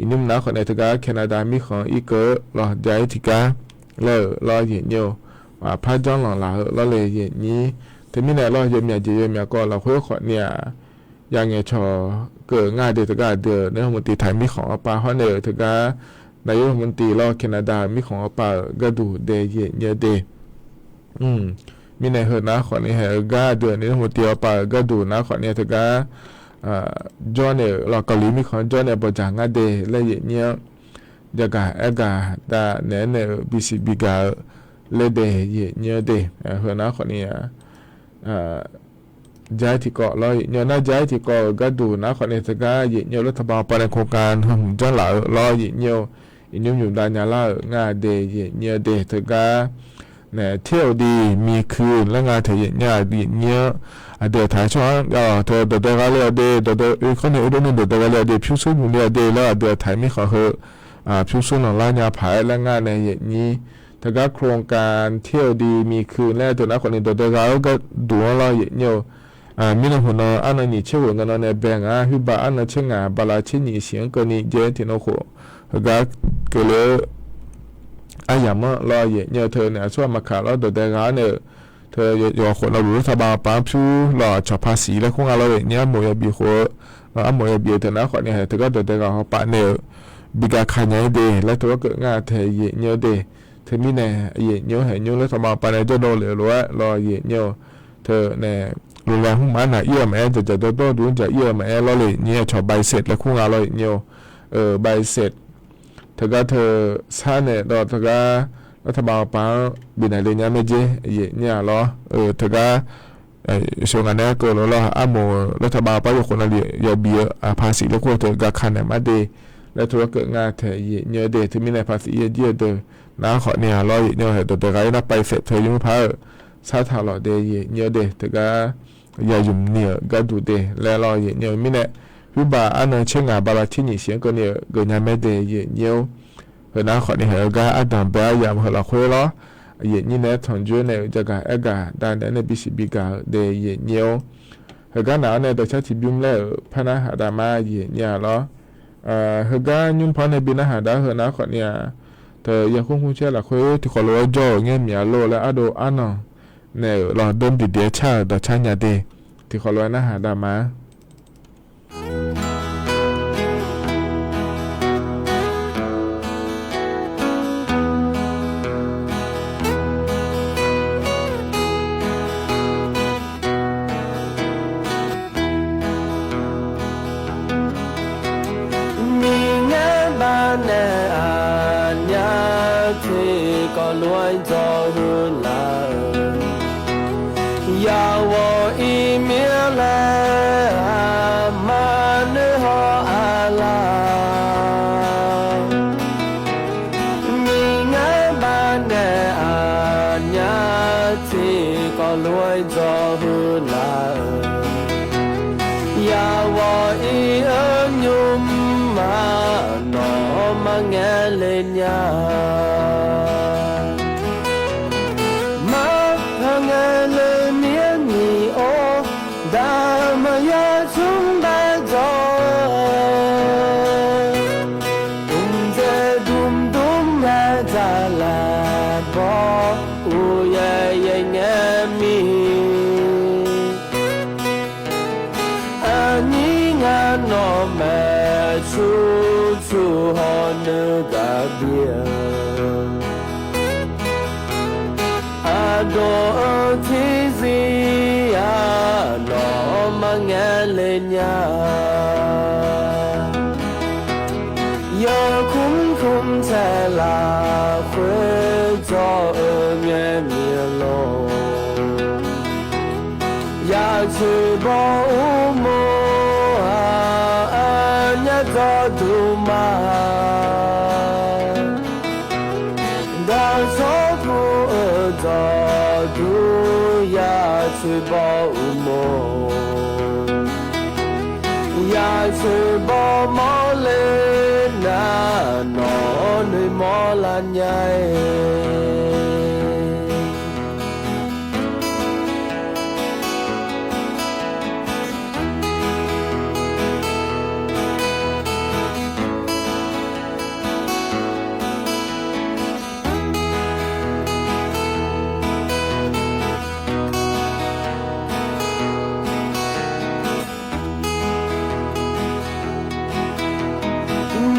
iqnymr nar khawf nae teugar Canada mirkhanq irkeuv-eu lawr jav-ir tiqgar laer-euq lawr yaeqnyir-eu aqpar janrlanq laf-eu lawr le yaeqnyir. Teumirnae lawr yawmyaq jeq yawmyaq kawv lafkhoer khawf ni-aq ya ngaeqcawq keuv nga de teugar aqdui-euq นายกรัฐมนตรี taiq mirkhanq-anr pav hawr nae-euq teugar นายกรัฐมนตรี lawr Canada-euq mirkhanq-anr pav-euq gharduq dae yaeqnyir-eu de. Mirnae heu nar khawf ni haeq-eu gar aqdui-euq นายกรัฐมนตรี hawpav-euq gharduq nar khawf ni teugar jawr nae-euq lawr kawvliq mirkhanq jawr nae bawqdzaq ngar de laer yaeqnyir-anr jagaq aergaq dav naeq-aer nae-euq bisiq bigaq-eu laer dae yaeqnyir-eu de. Heu nar khawf ni-a jav-ir tiqkawv lawr yaeqnyir-eu nar jav-ir tiqkawv-euq gharduq nar khawf ni teugar yaeqnyir-eu lawr taqbaq hawpav nae โครงการ hmq janrlaf-eu lawr yaeqnyir-eu iqnymr nymq dav nya lar-euq nga de yaeqnyir-eu de teugar nae เที่ยวดีมีคืน laer nga taeq yaeqnyir-a yaeqnyir-anr aqdui-euq taiq tsawrhaq-anr jav-awq teu dawqdae gha le-awq de dawqdae oekhanr nae oedov nae dawqdae gha le-awq de pyurshuir nymq le-awq de laer aqdui-euq taiq mirkhanq heu pyurshuir lanqlar nya paq-aer laer nga nae yaeqnyir teugar โครงการ เที่ยวดีมีคืน laer teu nar khawf ni dawqdae gha-eu gharduq-anr lawr yaeqnyir-eu mirnan hmq nan arnan nyiq tser ghoeq ngeur nan nae bae ngaq-ar, khoerbav arnan tser ngaq bala tser nyiq siq-anr keuvni jaev-aer tiqnan khof heugar keuvle-eu aryamq-anr lawr yaeqnyir-eu teu nae aqsur aqma kaq lawr dawqdae gha-awr nae-euq teu yawqghaq khof navluf lawr taqbaq hawpav-anr pyur lawr cawq paq siq laer kur nga lawr yaeqnyir armof yabif khof-eu lawr armof yabif-eu teu nar khawf ni haeq teugar dawqdae ghaq hawpav nae-euq bigaq ka nya-ir de laer teu gharkeuv nga taeq yaeqnyir-eu de. Teumirnae yaeqnyir-eu haeq nymr lawr taqbaq hawpav nae jawrdov lef-eu lof-aer lawr yaeqnyir-eu teu nae โรงแรม hmq maqaer naq ir-eu maqaer dzaqdzaq dawrdawr duq-anr dzaq ir-eu maqaer lawr le nyir-a cawq ใบเสร็จ laer kur nga lawr yaeqnyir-eu ใบเสร็จ teugar teu sar nae dawv teugar lawr taqbaq hawpav-anr bifnaeq le nya mae jer yaeqnyir-a lawr-eu teugar sheuq ngaq nae-aer keuv lof lawr armof-eu lawr taqbaq hawpav yawkhof navluf yawbif-eu aqpaq siq laer kur-eu teu gaq ka naeq mar de laer teu gharkeuv nga taeq yaeqnyir-eu de. Teumirnae paq siq yaerjir-eu deuq nar khawf ni-a lawr yaeqnyir-eu haeq dawqdae gha-ir nar ใบเสร็จ teu yawmuiq par-euq sar taq lawq de yaeqnyir-eu de teugar yayumq ni-euq gharduq de laer lawr yaeqnyir-eu mirnae khoerbav arnan tser ngaq bala tser nyiq siq-anr keuvni-euq geufnya mae de yaeqnyir-or. Heu nar khawf ni haeq-eu gar ardanq bae aryamq heu lafkhoer lawr yaeqnyir nae-aer tanqjoer nae-euq jagaq aergaq dav naeq-aer nae bisiq bigaq-eu de yaeqnyir-or. Heugar naq-awr nae dawqcar tiqbymr laer-euq par narhaq dav ma yaeqnyir-a lawr. Heugar nymr par nae bi narhaq dav-eu heu nar khawf ni-a teu yaeqkhoer khmr caer lafkhoer tiqkhawf lof-aer jawr-euq ngaer myaq lor laer ardov arnan naeq-euq lawr dmr diqdiq-aer car-euq dawqcar nya de tiqkhawf lof-aer narhaq dav ma. Miqyaer baq lof-aer dzawr huiq laf-euq, yawqghaq iqmir laer aqma noeqhaw aqlaf, miqngar baqnaeq aqnyaf tiqkawv lof-aer dzawr huiq laf-euq, yawqghaq iq-eu nymr-aq, nawq-anr marngaeq le nya-a. Mar-eu ngae le mir-aer nyiq-or, daq maqya tsmr bae dzawq-eu, dmqdzae dmqdmr-aer dzaqlaq baw, uqyaer yaer ngae mir. Aqnyir ngar nawq maeq tsur tsur hawr nuigaq bir-eu, aqdawq-eu tiqzir-aq, nawq-anr marngaeq le nya-a. Yawkmr kmr taeq lafkhoer dzawr-eu ngae mir-eu lor, yaqtsoeq baw uqmov-aq, aqnyaf dzawqduq ma. Dawqtawr pu-eu dzawqduq yaqtsoeq baw uqmov, yaqtsoeq baw mawrle nar, nawq-anr noeqmawr lar nya-aer.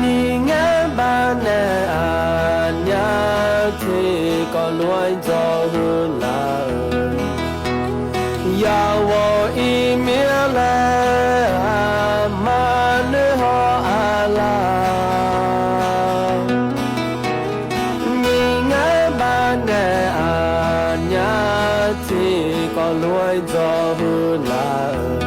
Miqngar baqnaeq aqnyaf tiqkawv lof-aer dzawr huiq laf-euq, yawqghaq iqmir laer aqma noeqhaw aqlaf, miqngar baqnaeq aqnyaf tiqkawv lof-aer dzawr huiq laf-euq,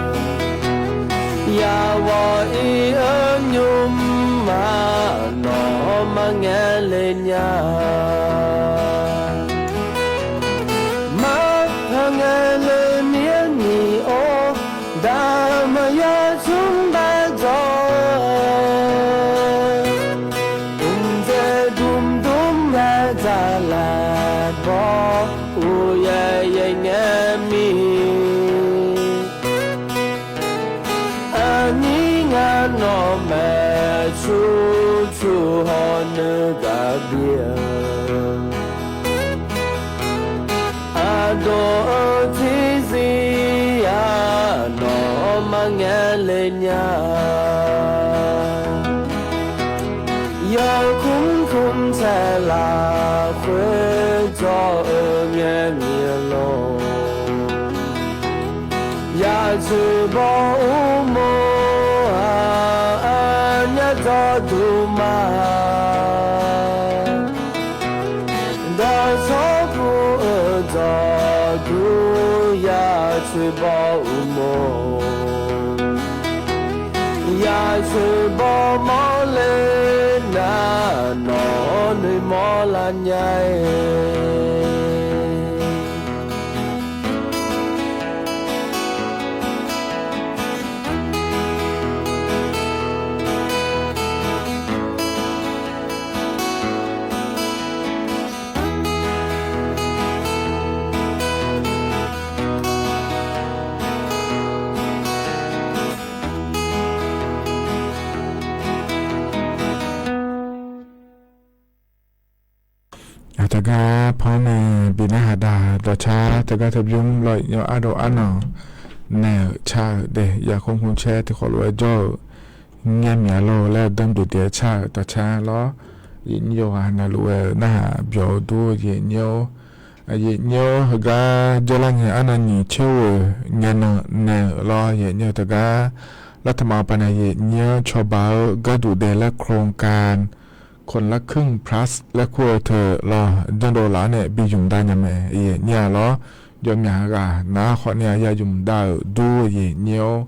yawqghaq iq-eu nymr-aq, nawq-anr marngaeq le nya-a. Mar-eu ngae le mir-aer nyiq-or, daq maqya tsmr bae dzawq-eu, dmqdzae dmqdmr-aer dzaqlaq baw, uqyaer yaer ngae mir. Aqnyir ngar nawq maeq tsur tsur hawr nuigaq bir-eu, aqdawq-eu tiqzir-aq, nawq-anr marngaeq le nya-a. Yawkmr kmr taeq lafkhoer dzawr-eu ngae mir-eu lor, yaqtsoeq baw uqmov-aq, aqnyaf dzawqduq ma. Dawqtawr pu-eu dzawqduq yaqtsoeq baw uqmov, yaqtsoeq baw mawrle nar, nawq-anr noeqmawr lar nya-aer. Teugar pannae bi narhaq daq dawqcar teugar teubymr lawr, iqnyawr ardov arnan naeq-euq car-euq daef yaqkhmr khmr caer tiqkhawf lof-aer jawr-euq ngae mir-a lor laer danr byeuf daef-aer car-euq dawqcar lawr. Aqyuif nyir yawqghaq navluf ghae-eu narhaq byawq-eu dur-eu aqyuif nyir-or. Aqyuif nyir-or, heugar jawrlar ngae arnan nyiq coer-eu ngae nan naeq-euq lawr. Aqyuif nyir-eu teugar lar taqma paq nae aqyuif nyir-anr cawba-eu gharduq daef laer โครงการ โครงการ คนละครึ่ง plus laer kur-eu teu lawr janrdov laf-anr nae bi ymq dav nya mae, aqyuif aqnyir-a lawr. Jawrmyaq ghaq nar khawfni-a ya ymq dav-euq dur, aqyuif aqnyir-or.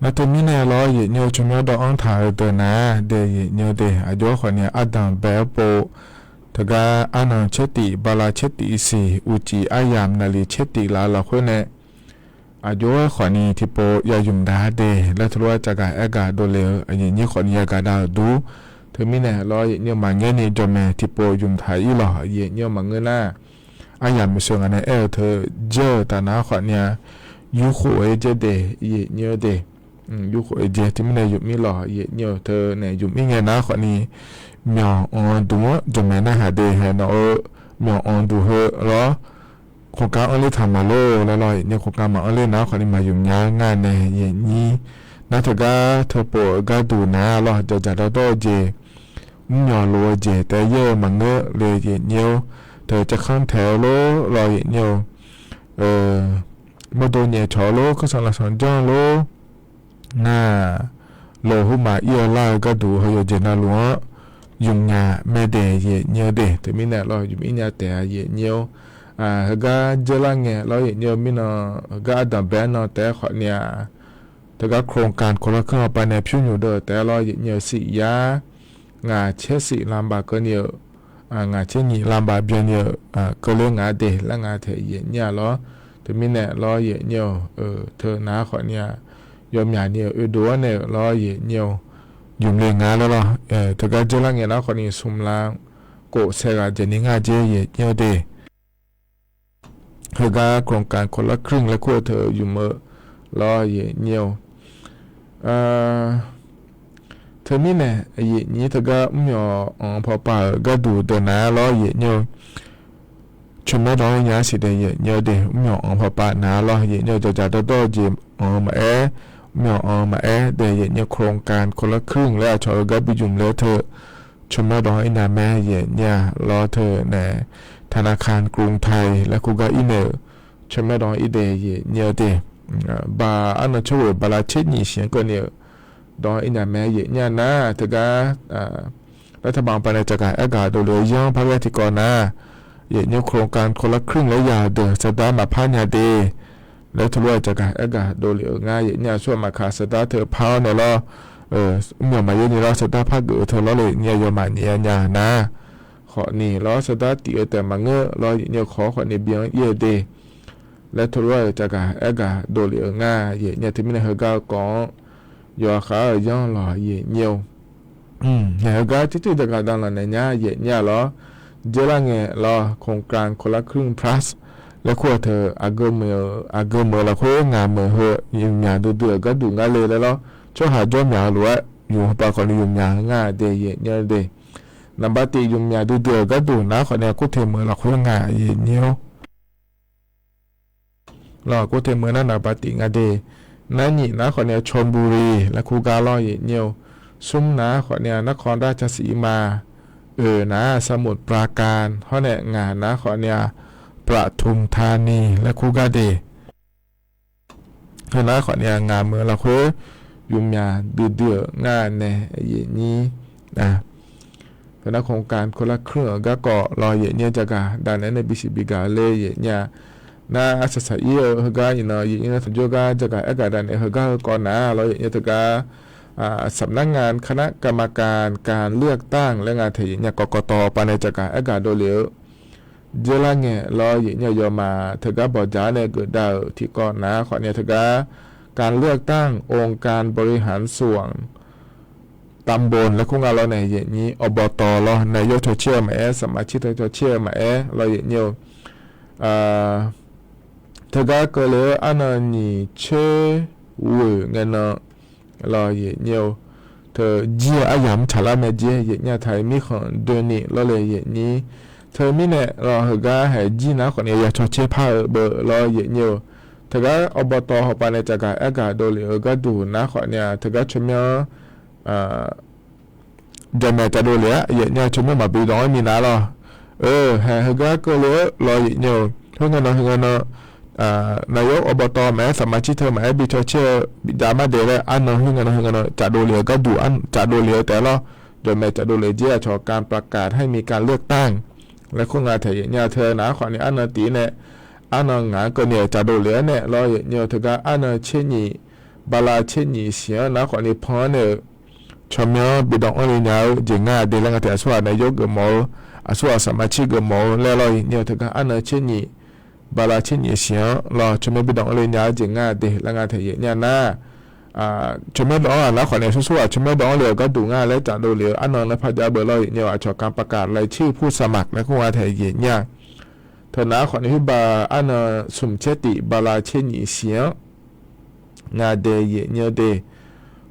Nar teumirnae lawr, aqyuif aqnyir-eu, tsawrmyanr dawv-anr taq-eu deuq nar-aq, daef aqyuif aqnyir-eu de, aqjox-aer khawfni-a ardanq bae-aer pov, teugar arnan caer tif, bala caer tif siq, uqcif aryamq naqliq caer tif laf-eu lafkhoer nae, aqjox-aer khawfni tiqpov ya ymq dav de laer teulof-aer cavgaq aergaq dovle-eu, aqyuif aqnyir khawfni yagaq dav-euq dur. Teumirnae lawr, aqyuif aqnyir-eu, maqngeur ni jawr mae, tiqpov ymq taq-ir lawq, aqyuif aqnyir-eu, maqngeur nar. Aryamq maqsheuq ngaq nae aer-eu teu, jeur-euq taf nar khawfni-a, yurkhof-aer jaer de, aqyuif aqnyir-eu de. Yurkhof-aer jaer, teumirnae ymq mir lawq, aqyuif aqnyir-eu, teunae ymq mir ngae nar khawfni, myawq anq-eu duq-anr jawr mae narhaq de, hae nawq-eu myawq anq duq heu lawr, โครงการ anr ler taq maqlor laer lawr, aqyuif aqnyir-eu, โครงการ maqanr ler nar khawfni maq ymq nya-eu nga nae, aqyuif aqnyir. Nar teugar teu pov-euq gharduq nar lawr, dzaqdzaq dawrdawr-eu jeq, mrmyawq lof-eu jeq taef yaer-eu maqngeur le, aqyuif aqnyir-or. Teu carkanr taeq-eu lor lawr, aqyuif aqnyir-eu, mawrdo nyaef cawq-eu lor, kanrsanq lafsanq janr-eu lor. Nar, loq hmq maqir-eu lar-eu gharduq heu yawqjeq navluf-anr ymq nya mae daef, aqyuif aqnyir-eu de. Teumirnae lawr, ymq ir nya taef, aqyuif aqnyir-or. Heugar dzeurlar ngae lawr, aqyuif aqnyir-eu, mirnan heugar ardanq bae-aer nan taef-aer khawfni-a, teugar โครงการคนละครึ่ง hawpav nae pyur nymq deuv-eu taef-aer lawr, aqyuif aqnyir-eu, siq yar ngaq caer siq lanbaf keuvni-eu, ngaq caer nyiq lanbaf byanni-eu, keuvler ngaq de laer ngaq taeq, aqyuif aqnyir-a lawr. Teumirnae lawr, aqyuif aqnyir-eu, teu nar khawfni-a, yawmyaq ni-euq oedov-anr nae-euq lawr, aqyuif aqnyir-eu, ymq le nga laer lawr. Teugar dzeurlar ngae nar khawfni smq lan khof saeq ghaq dzaeq ni ngar jer, aqyuif aqnyir-eu de. Heugar โครงการคนละครึ่ง laer kur-eu teu ymq-eu lawr, aqyuif aqnyir-eu. Teumirnae aqyuif aqnyir teugar mrmyawq anq pawpav-euq gharduq deuq nar lawr, aqyuif aqnyir-eu, tsawrmyanr dawq-anr nya-ar siq daef, aqyuif aqnyir-eu de. Mrmyawq anq pawpav nar lawr, aqyuif aqnyir-eu, dzaqdzaq dawrdawr-eu jeq anq-eu maqaer, mrmyawq anq-eu maqaer daef, aqyuif aqnyir-eu, โครงการคนละครึ่ง laer aqcawq-eu gar bi ymq le-aer teu tsawrmyanr dawq-anr ir nya mae, aqyuif aqnyir-a lawr. Teunae ธนาคารกรุงไทย laer kur gar ir nae-euq tsawrmyanr dawq-anr ir daef, aqyuif aqnyir-eu de. Baq arnan caer ghoeq bala caer nyiq siq-anr keuvni-euq dawq-anr ir nya mae, aqyuif aqnyir-a nar. Teugar รัฐบาล pawnae cavgaq aergaq dovle-eu yanr par ghae tiqkawv nar, aqyuif aqnyir-eu, โครงการคนละครึ่ง laer ya-euq deuq sardar maqpar nya de laer teulof-aer cavgaq aergaq dovle-euq ngar, aqyuif aqnyir-a. Aqsur aqmaq kaq sardar teu par-awr nae lawr, mrmyawq maqyaer ni lawr, sardar par geuf-eu teu lawr le, aqyuif aqnyir-a, yawmaf nyaef nya nar. Khawfni lawr sardar tif-eu taef maqngeur lawr, aqyuif aqnyir-eu, khawf-awr khawfni bi-anr ir-eu de laer teulof-aer-euq cavgaq aergaq dovle-euq ngar, aqyuif aqnyir-a. Teumirnae heugar-eu kawv-anr yawqha khav-aer-euq yanr lawq, aqyuif aqnyir-eu. Naeq heugar tsertser daqgaq daqlanq naeq nya, aqyuif aqnyir-a lawr. Dzeurlar ngae lawr, โครงการคนละครึ่ง plus laer kur-eu teu aqgeu meuq-eu, aqgeu meuq-eu lafkhoer ngaq meuq heu ymqmyaq duidui-euq gharduq ngar le laer lawr. Tsawrhaq jawr myaq-eu lof-aer ymq hawpav khawfni ymqmyaq-eu ngar de, aqyuif aqnyir-eu de. Naqba tif ymqmyaq duidui-euq gharduq nar khawfni-a, kurteq meuq-eu lafkhoer ngaq, aqyuif aqnyir-or. Lawr, kurteq meuq nar naqba tif nga de. Nar nyiq nar khawfni-a, ชลบุรี laer kur gar lawr, aqyuif aqnyir-eu. Smr nar khawfni-a, นครราชสีมา. Oeq nar สมุทรปราการ hawr nae ngaq nar khawfni-a, ปทุมธานี laer kur gar de. Heu nar khawfni-a, ngaq meuq-eu lafkhoer ymqmyaq duidui-euq ngar nae, aqyuif aqnyir. Heu nar โครงการคนละครึ่ง-euq garkawv lawr, aqyuif aqnyir-eu, cavgaq daqnaeq-aer nae bisiq bigaq-eu le, aqyuif aqnyir-a. Nar arsaq saq-ir-eu heugar iqnan, aqyuif aqnyir-anr tanqjawr gar cavgaq aergaq daqnaeq heugar heu kawv nar lawr, aqyuif aqnyir-eu, teugar สำนักงานคณะกรรมการการเลือกตั้ง laer nga taeq, aqyuif aqnyir-a, กกต pawnae cavgaq aergaq dovle-eu. Dzeurlar ngae lawr, aqyuif aqnyir-a, yawmaf teugar bawqdzaq-anr nae geufdav-euq tiqkawv nar khawfni-a, teugar การเลือกตั้ง องค์การบริหารส่วนตำบล laer kur nga lawr nae, aqyuif aqnyir, อบต lawr nae, yawcaw caer-eu maqaer, saqmaq caer teu caw caer-eu maqaer lawr, aqyuif aqnyir-eu. Teugar keuvle-eu arnan nyiq tser ghoeq ngae nan lawr, aqyuif aqnyir-eu. Teu jir-eu aryamq-anr tsaqlar mae jir, aqyuif aqnyir-a, taq-euq mirkhanq doeni lawr le, aqyuif aqnyir. Teumirnae lawr, heugar haeq jir nar khawfni-a, yacaw caer par-eu beu lawr, aqyuif aqnyir-eu. Teugar อบต hawpav nae cavgaq aergaq dovle-eu gharduq nar khawfni-a, teugar tsawrmyanr jamaeq cavdov le-ar, aqyuif aqnyir-a, tsawrmyanr maqbi dawq-anr minav lawr. Haeq heugar keuvle-eu lawr, aqyuif aqnyir-eu, khoerngae nan khoerngae nan naeq-awr อบต. maqaer สมาชิก teu maqaer bi cawcaer-eu bifdav mar dae laer arnan khoer ngae nan khoer ngae nan cafdov lef-eu gharduq, cafdov lef-eu taef-aer lawr. Jawqmaeq cafdov lef-eu jeq-aer aqcawq การประกาศให้มีการเลือกตั้ง laer kur nga taeq yaef nya teu nar khawfni arnan tif-ir nae arnan ngaq-anr keuvni-euq cafdov lef-aer nae lawr yaef nya-eu teugar arnan tser nyif bala tser nyif siq-anr nar khawfni pan-anr nae-euq tsawrmyanr-anr bi dawv-anr le nya-eu jeq nga de laer nga taeq aqsurghaq naeq-awr geufmawf-eu, aqsurghaq สมาชิก geufmawf-eu laer lawr yaef nya-eu teugar arnan tser nyif bala tser nyif siq-anr lawr tsawrmyanr bi dawv-anr le nya-eu jeq nga de laer nga taeq yaef nya nar, tsawrmyanr dawv-anr ghaq nar khawfni aqsur surghaq tsawrmyanr dawv-anr le-euq gharduq nga laer cafdov lef-eu arnan nar parjav beu lawr yaef nya-eu aqcawq การประกาศรายชื่อผู้สมัคร laer kur nga taeq yaef nya. Teu nar khawfni khoerba arnan smq tser tif bala tser nyif siq-anr nga de yaef nya de.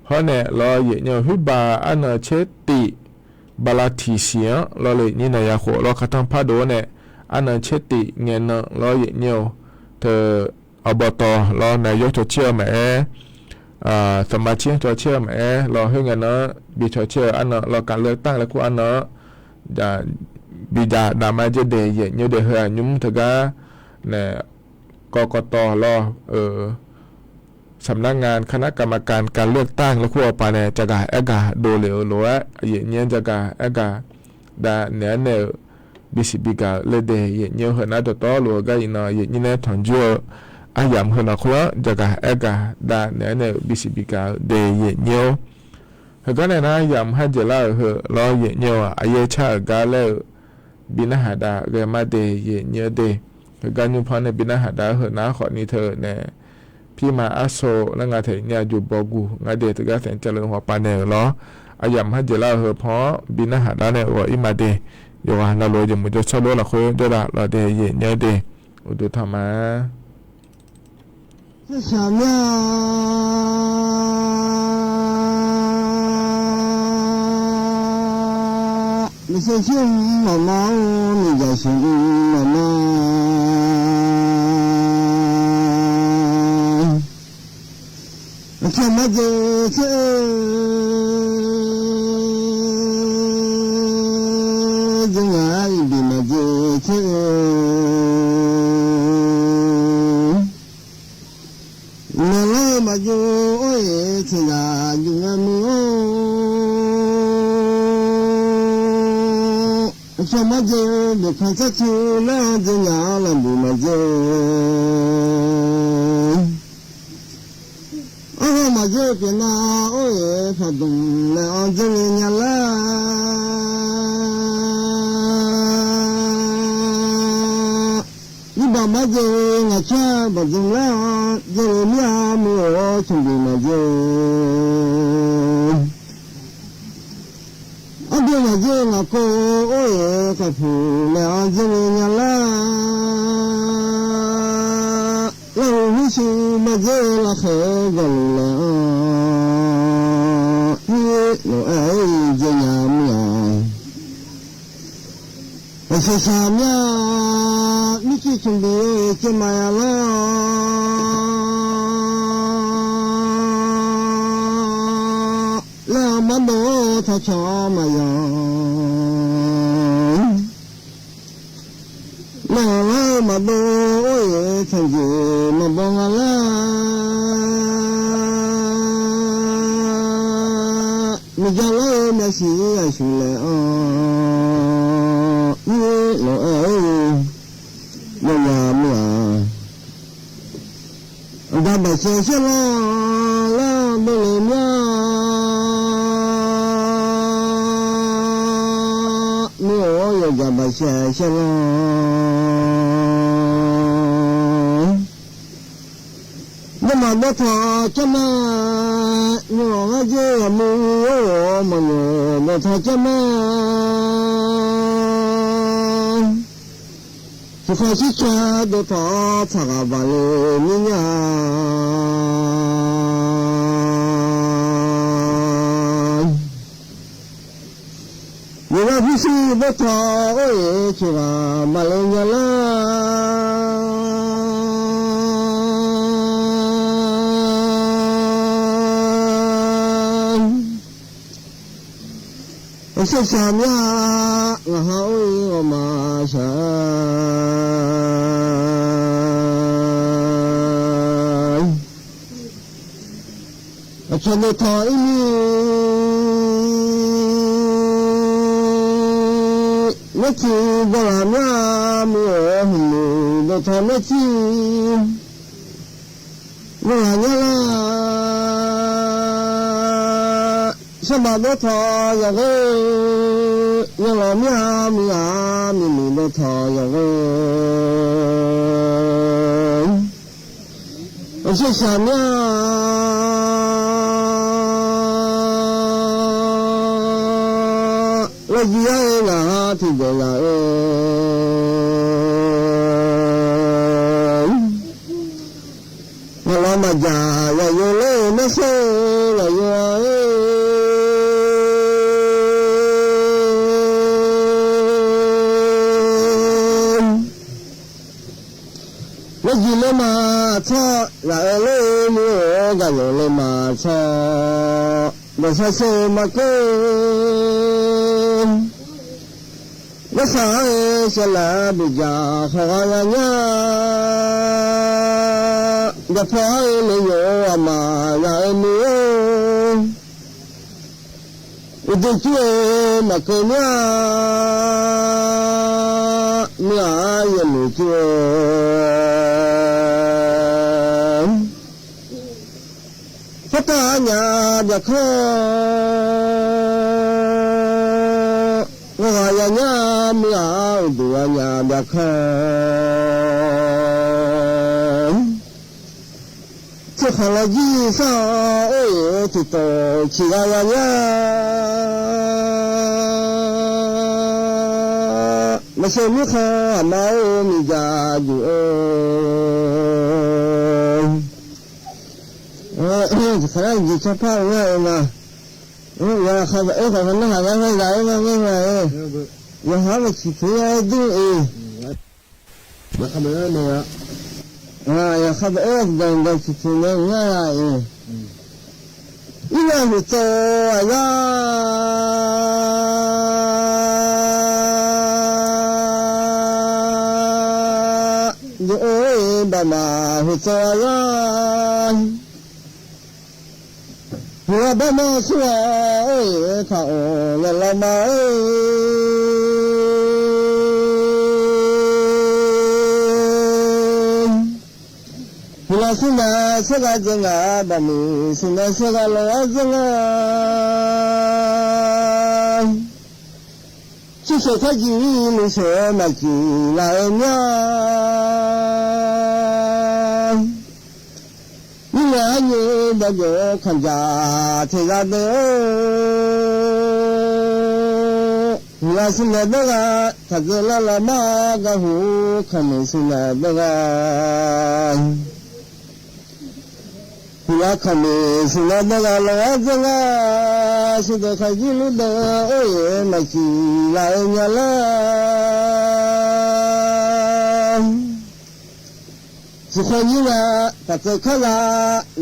Hawr nae lawr yaef nya-eu khoerba arnan tser tif bala tiq siq-anr lawr le nyir naeq ya khof lawr kartanr pardov-awr nae arnan tser tif ngae nan lawr yaef nya-eu teu อบต. lawr naeq-awr cawcaer-eu maqaer, สมาชิก cawcaer-eu maqaer lawr khoer ngae nan bi cawcaer-eu arnan lawr การเลือกตั้ง laer kur arnan-anr bi jav dav mar jaer de yaef nya de heu-aq nymr teugar nae กกต. lawr-eu สำนักงานคณะกรรมการการเลือกตั้ง laer kur-eu paq nae caqgaq aergaq dovlef-eu lof-aer yaef nya-anr caqgaq aergaq dav naeq-aer nae-euq bisiq bigaq-eu laer de yaef nya-eu heu nar dawqtawvluf-eu gar iqnan yaef nyir nae tanqjur-eu aryamq heu lafkhoer-anr caqgaq aergaq dav naeq-aer nae-euq bisiq bigaq-eu de yaef nya-or. Heugar nae nar yamq har dzaeqlar-euq heu lawr yaef nya-eu aqyaer car-euq gar laer-eu bi narhaq dav ghae mar de yaef nya-eu de. Heugar nymr par nae bi narhaq dav-eu heu nar khawfni teu nae pirma arso laer nga taeq nya juq bawguq nga de teugar taeq cavleuq hawpav naeq-euq lawr aryamq har dzaeqlar-euq heu paw-anr bi narhaq dav nae ghawq-ir ma de. Yawqghaq navluf-eu jeq muiq jawr tsawrlof lafkhoer jawrdav lawq de yaef nya-eu de. Uqduq tanqma Shaqshaq mya, miqsaq shir mqmaq ma-or, miqdzaq shir mqmaq ma. Aqcawq maqdzaeq caer-eu, dzaeq ngaq iqbif maqdzaeq caer-eu. Iqnan lar-eu maqjov-or-eq, tseqzaq jov nga muiq-or. Aqcawq maqdzaeq-eu boftaq tsarcu laer-anr dzaeq ngaq-anr lafbuq maqdzaeq-eu. Arghaw maqdzaeq-eu pyeufnar-or-eq, paqdmq laer-anr dzaeq le nya lar. Irbaq maqdzaeq-eu ngaqcar baqdzmq laer-anr dzaeq le mir-a muiq-or, cmqbif maqdzaeq-eu. Ardoer maqdzaeq-eu ngaqkov or-eq, kaqpuq laer-anr dzaeq le nya lar. Lawrhuq hurshuq maqdzaeq-eu lafkhaeq-eu gawqluf laer-anr, ir lof-aer ir dzaeq nya mir-a. Aqsaqsaq mya, mircuf cmqbif-eu caev maqya lar. Laer-anr maqdov-eu taqcawq maqya. Laer-anr lar-eu maqdov-or-eq, tanqjeq maqbaw nga lar. Miqdzaq lar-eu myavsiq aqshuq laer-anr, ir lof-aer ir, yawqnya mir-a. Aqda baqsaer saerlanr laer-anr dovle mir-a. Mir-or, yawqjaq baqsaer saerlanr. Nawmaf dawrtaq caer mae, nymq-aq ngar dzer aqmuiq-or, maqnymq dawrtaq caer mae. Tiqkhaw shircae dawqtawf-awr tsaqghaq baqle mir nya. Yawqghaq pyurshuir dawrtawf-or-eq, tiqghaq baqle nya lar. Aqsaqsaq mya, ngaq ha or-ir ghawqmaf shaq-a. Shawq dawqtawq ir mir, maertiq dawqlaq mya, muiq-eu huiqmuiq dawqtawq maertiq dawqlaq nya lar. Shawrmaf dawrtawq yawqghoe, yanlawq mir-a muiq-a, miqmuiq dawqtawq yawqghoe. Aqsur shaq mya, lawrjuif yar-eu ngaq-a tiqdeuq ghaq-eu. Ngaqlawq maqjaq yaqyo ler-eu, maerser-eu yaqyo-a-e. Lawrjuif ler ma tsawr, ghaq-eu ler-eu muiq-eu, gaqloq ler ma tsawr, dawqshar ser-eu maqkeuv. Larsaq-aer-eu shaqlaf buqjaq khawqgha ya nyar, jaqpaw-aer-eu lof yawf-eu aqmaf ghaq-eu muiq-eu. Uqduq cur-eu maqkeuv mir-a, muiq-a yaeqmuiq cur-eu. Khoertav aqnyaf byaqkanr, ngawqghaq ya nyar muiq-a, uqduq aqnyaf byaqkanr. Tserkhanq lawrjir sar-awr or-eq, tiqtawq ciqghaq ya nyar. Maqsheuq mirkhanq aqma-or, miqdzaq juq-eu. Jeqkhaeq-aer jeq tsawrpar-eu ngar-eu ma. Yawqha-anr narhaq gar ghae zaq-aer ngar ngaer nga-aer, yawqha-anr maqciq tmq-aer dur-eq. Yawqha-anr maqaer, yawqha maqaer, dawq dawq ciq tmq nae ngar-a-eq. Irnav huiqtsov aqzar dov-or-eq, baqmaf huiqtsov aqzar huiqlar baqmaf smr ghaq-or-eq, taq-awq laeqlaf ma-aer. Huiqlar smr nae saerghaq dzae ngaq, baqmuiq smr nae saerghaq lawq-aer dzae nga. Tsurseuq kharjiq-ir luf sheuq-eu maqciq laf-eu mya. Mirnae arnyoe dawqjawq-eu kanqjaq teqza deuq-or, huiqlar smr nae dawrghaq taqdzeurlar laf mar, garhu kanqmuiq smr nae dawrghaq, huiqlar kanqmuiq smr nae dawrghaq lawq-aer dzae nga. Sheuqdeuq kharjir luf deuq-or-eq, maqciq laf-eu nya lar. Tiqkhawf nyir nga, taqtseuv kar za,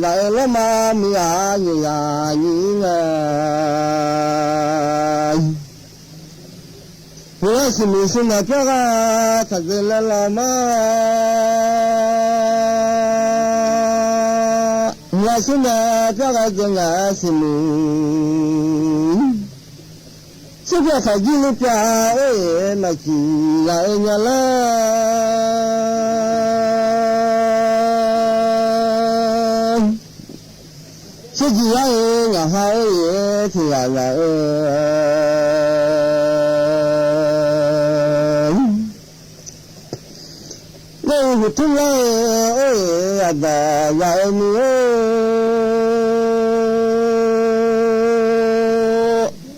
laf-eu lawrma muiq-a nyoeqzaq nyir nga. Huiqlar smrmuiq smr nae pyar ghaq taqdzeurlar laf mar. Huiqlar smr nae pyar ghaq dzae ngaq smrmuiq. Smrpyar khaqjir luf pyar-or-eq, maqciq laf-eu nya lar. Shirjiq yar-eu ngaq ha-or-eq, tiq ghaq ghaq-eu. Ngar-euq huiqtmr lar-eu or-eq, aqdaq yaq-eu muiq-or.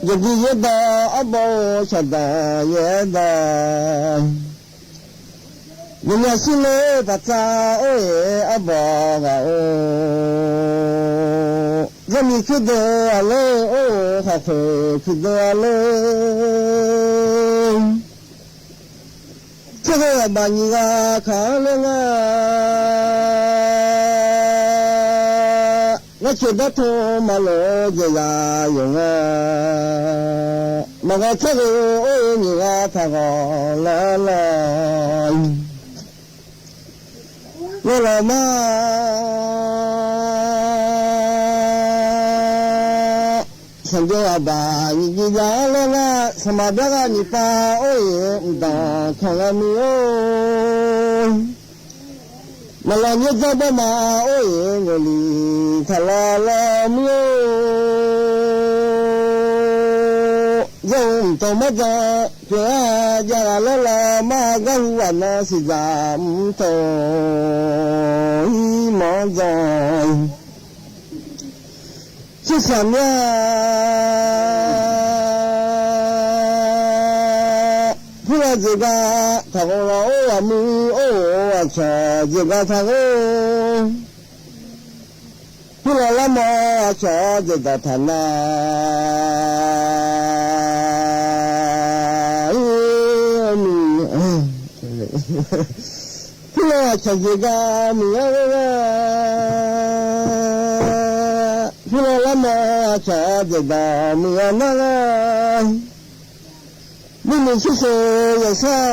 Jeqdui yaerdawq arbawr-eu shaqdaq yaerdawq. Ghawqmya shirler paqtsav or-eq, arbawr ghaq-or. Zanrmiq kuirdeuv-aq ler or-eq, khaqkhoeq kuirdeuv-aq ler. Tserghoe aqbaf nyiq ghaq kaq-anr ler nga. Ngar coeq dartmr maqlof-eu jeqzaq yawq nga. Maqghae tserghoe or-eu nyiq ghaq taqghawq laer lawq. Ngar lawq mar. Sanqbof aqbaq nyiq jiv jav-anr laer nar, sanqmaq byar gha nyiq pav or-iq mqdanq tanq gha muiq-or. Maqlawq nyaer dzawr bawrma or-iq ngawqliq taq lawv lawv muiq-or. Zanr-eu mqtanq marjan pyeuf-a jav ghaq lawr lawv mar-a gar hu ghaq nan siqdzaq mqtanq-ir manq-anr jan. Tsersaq mya purlaw dzeqgar taqghov lawq-or, aqmuiq or-or aqcawq dzeqgar taqghov. Purlaw larmawr aqcawq dzeqdawq taq nar-ir muiq. Purlaw aqcawq dzeqgar muiq-anr ghoer-a. Purlaw larmawr aqcawq dzeqdawq muiq-a nar-a. Mirmuiq shuirsheuq yawqshar,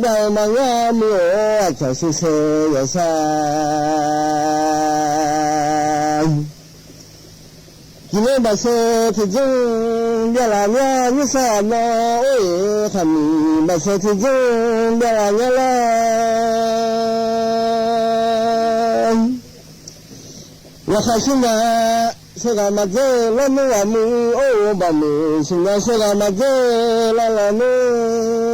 byaq-euq maqngeur muiq-or aqcawq shuirsheuq yawqshar. Tiqnan baqsheu tiqjawr byavlaf nya, nymrsar aqnan or-iq khaqmiq baqsheu tiqjawr byavlaf nya lar. Laqkhaq shir nya sheuqghaq maqdzer lawrnmr ghaq muiq or-or, baqmuiq shir nya sheuqghaq maqdzer lawrlawq nmr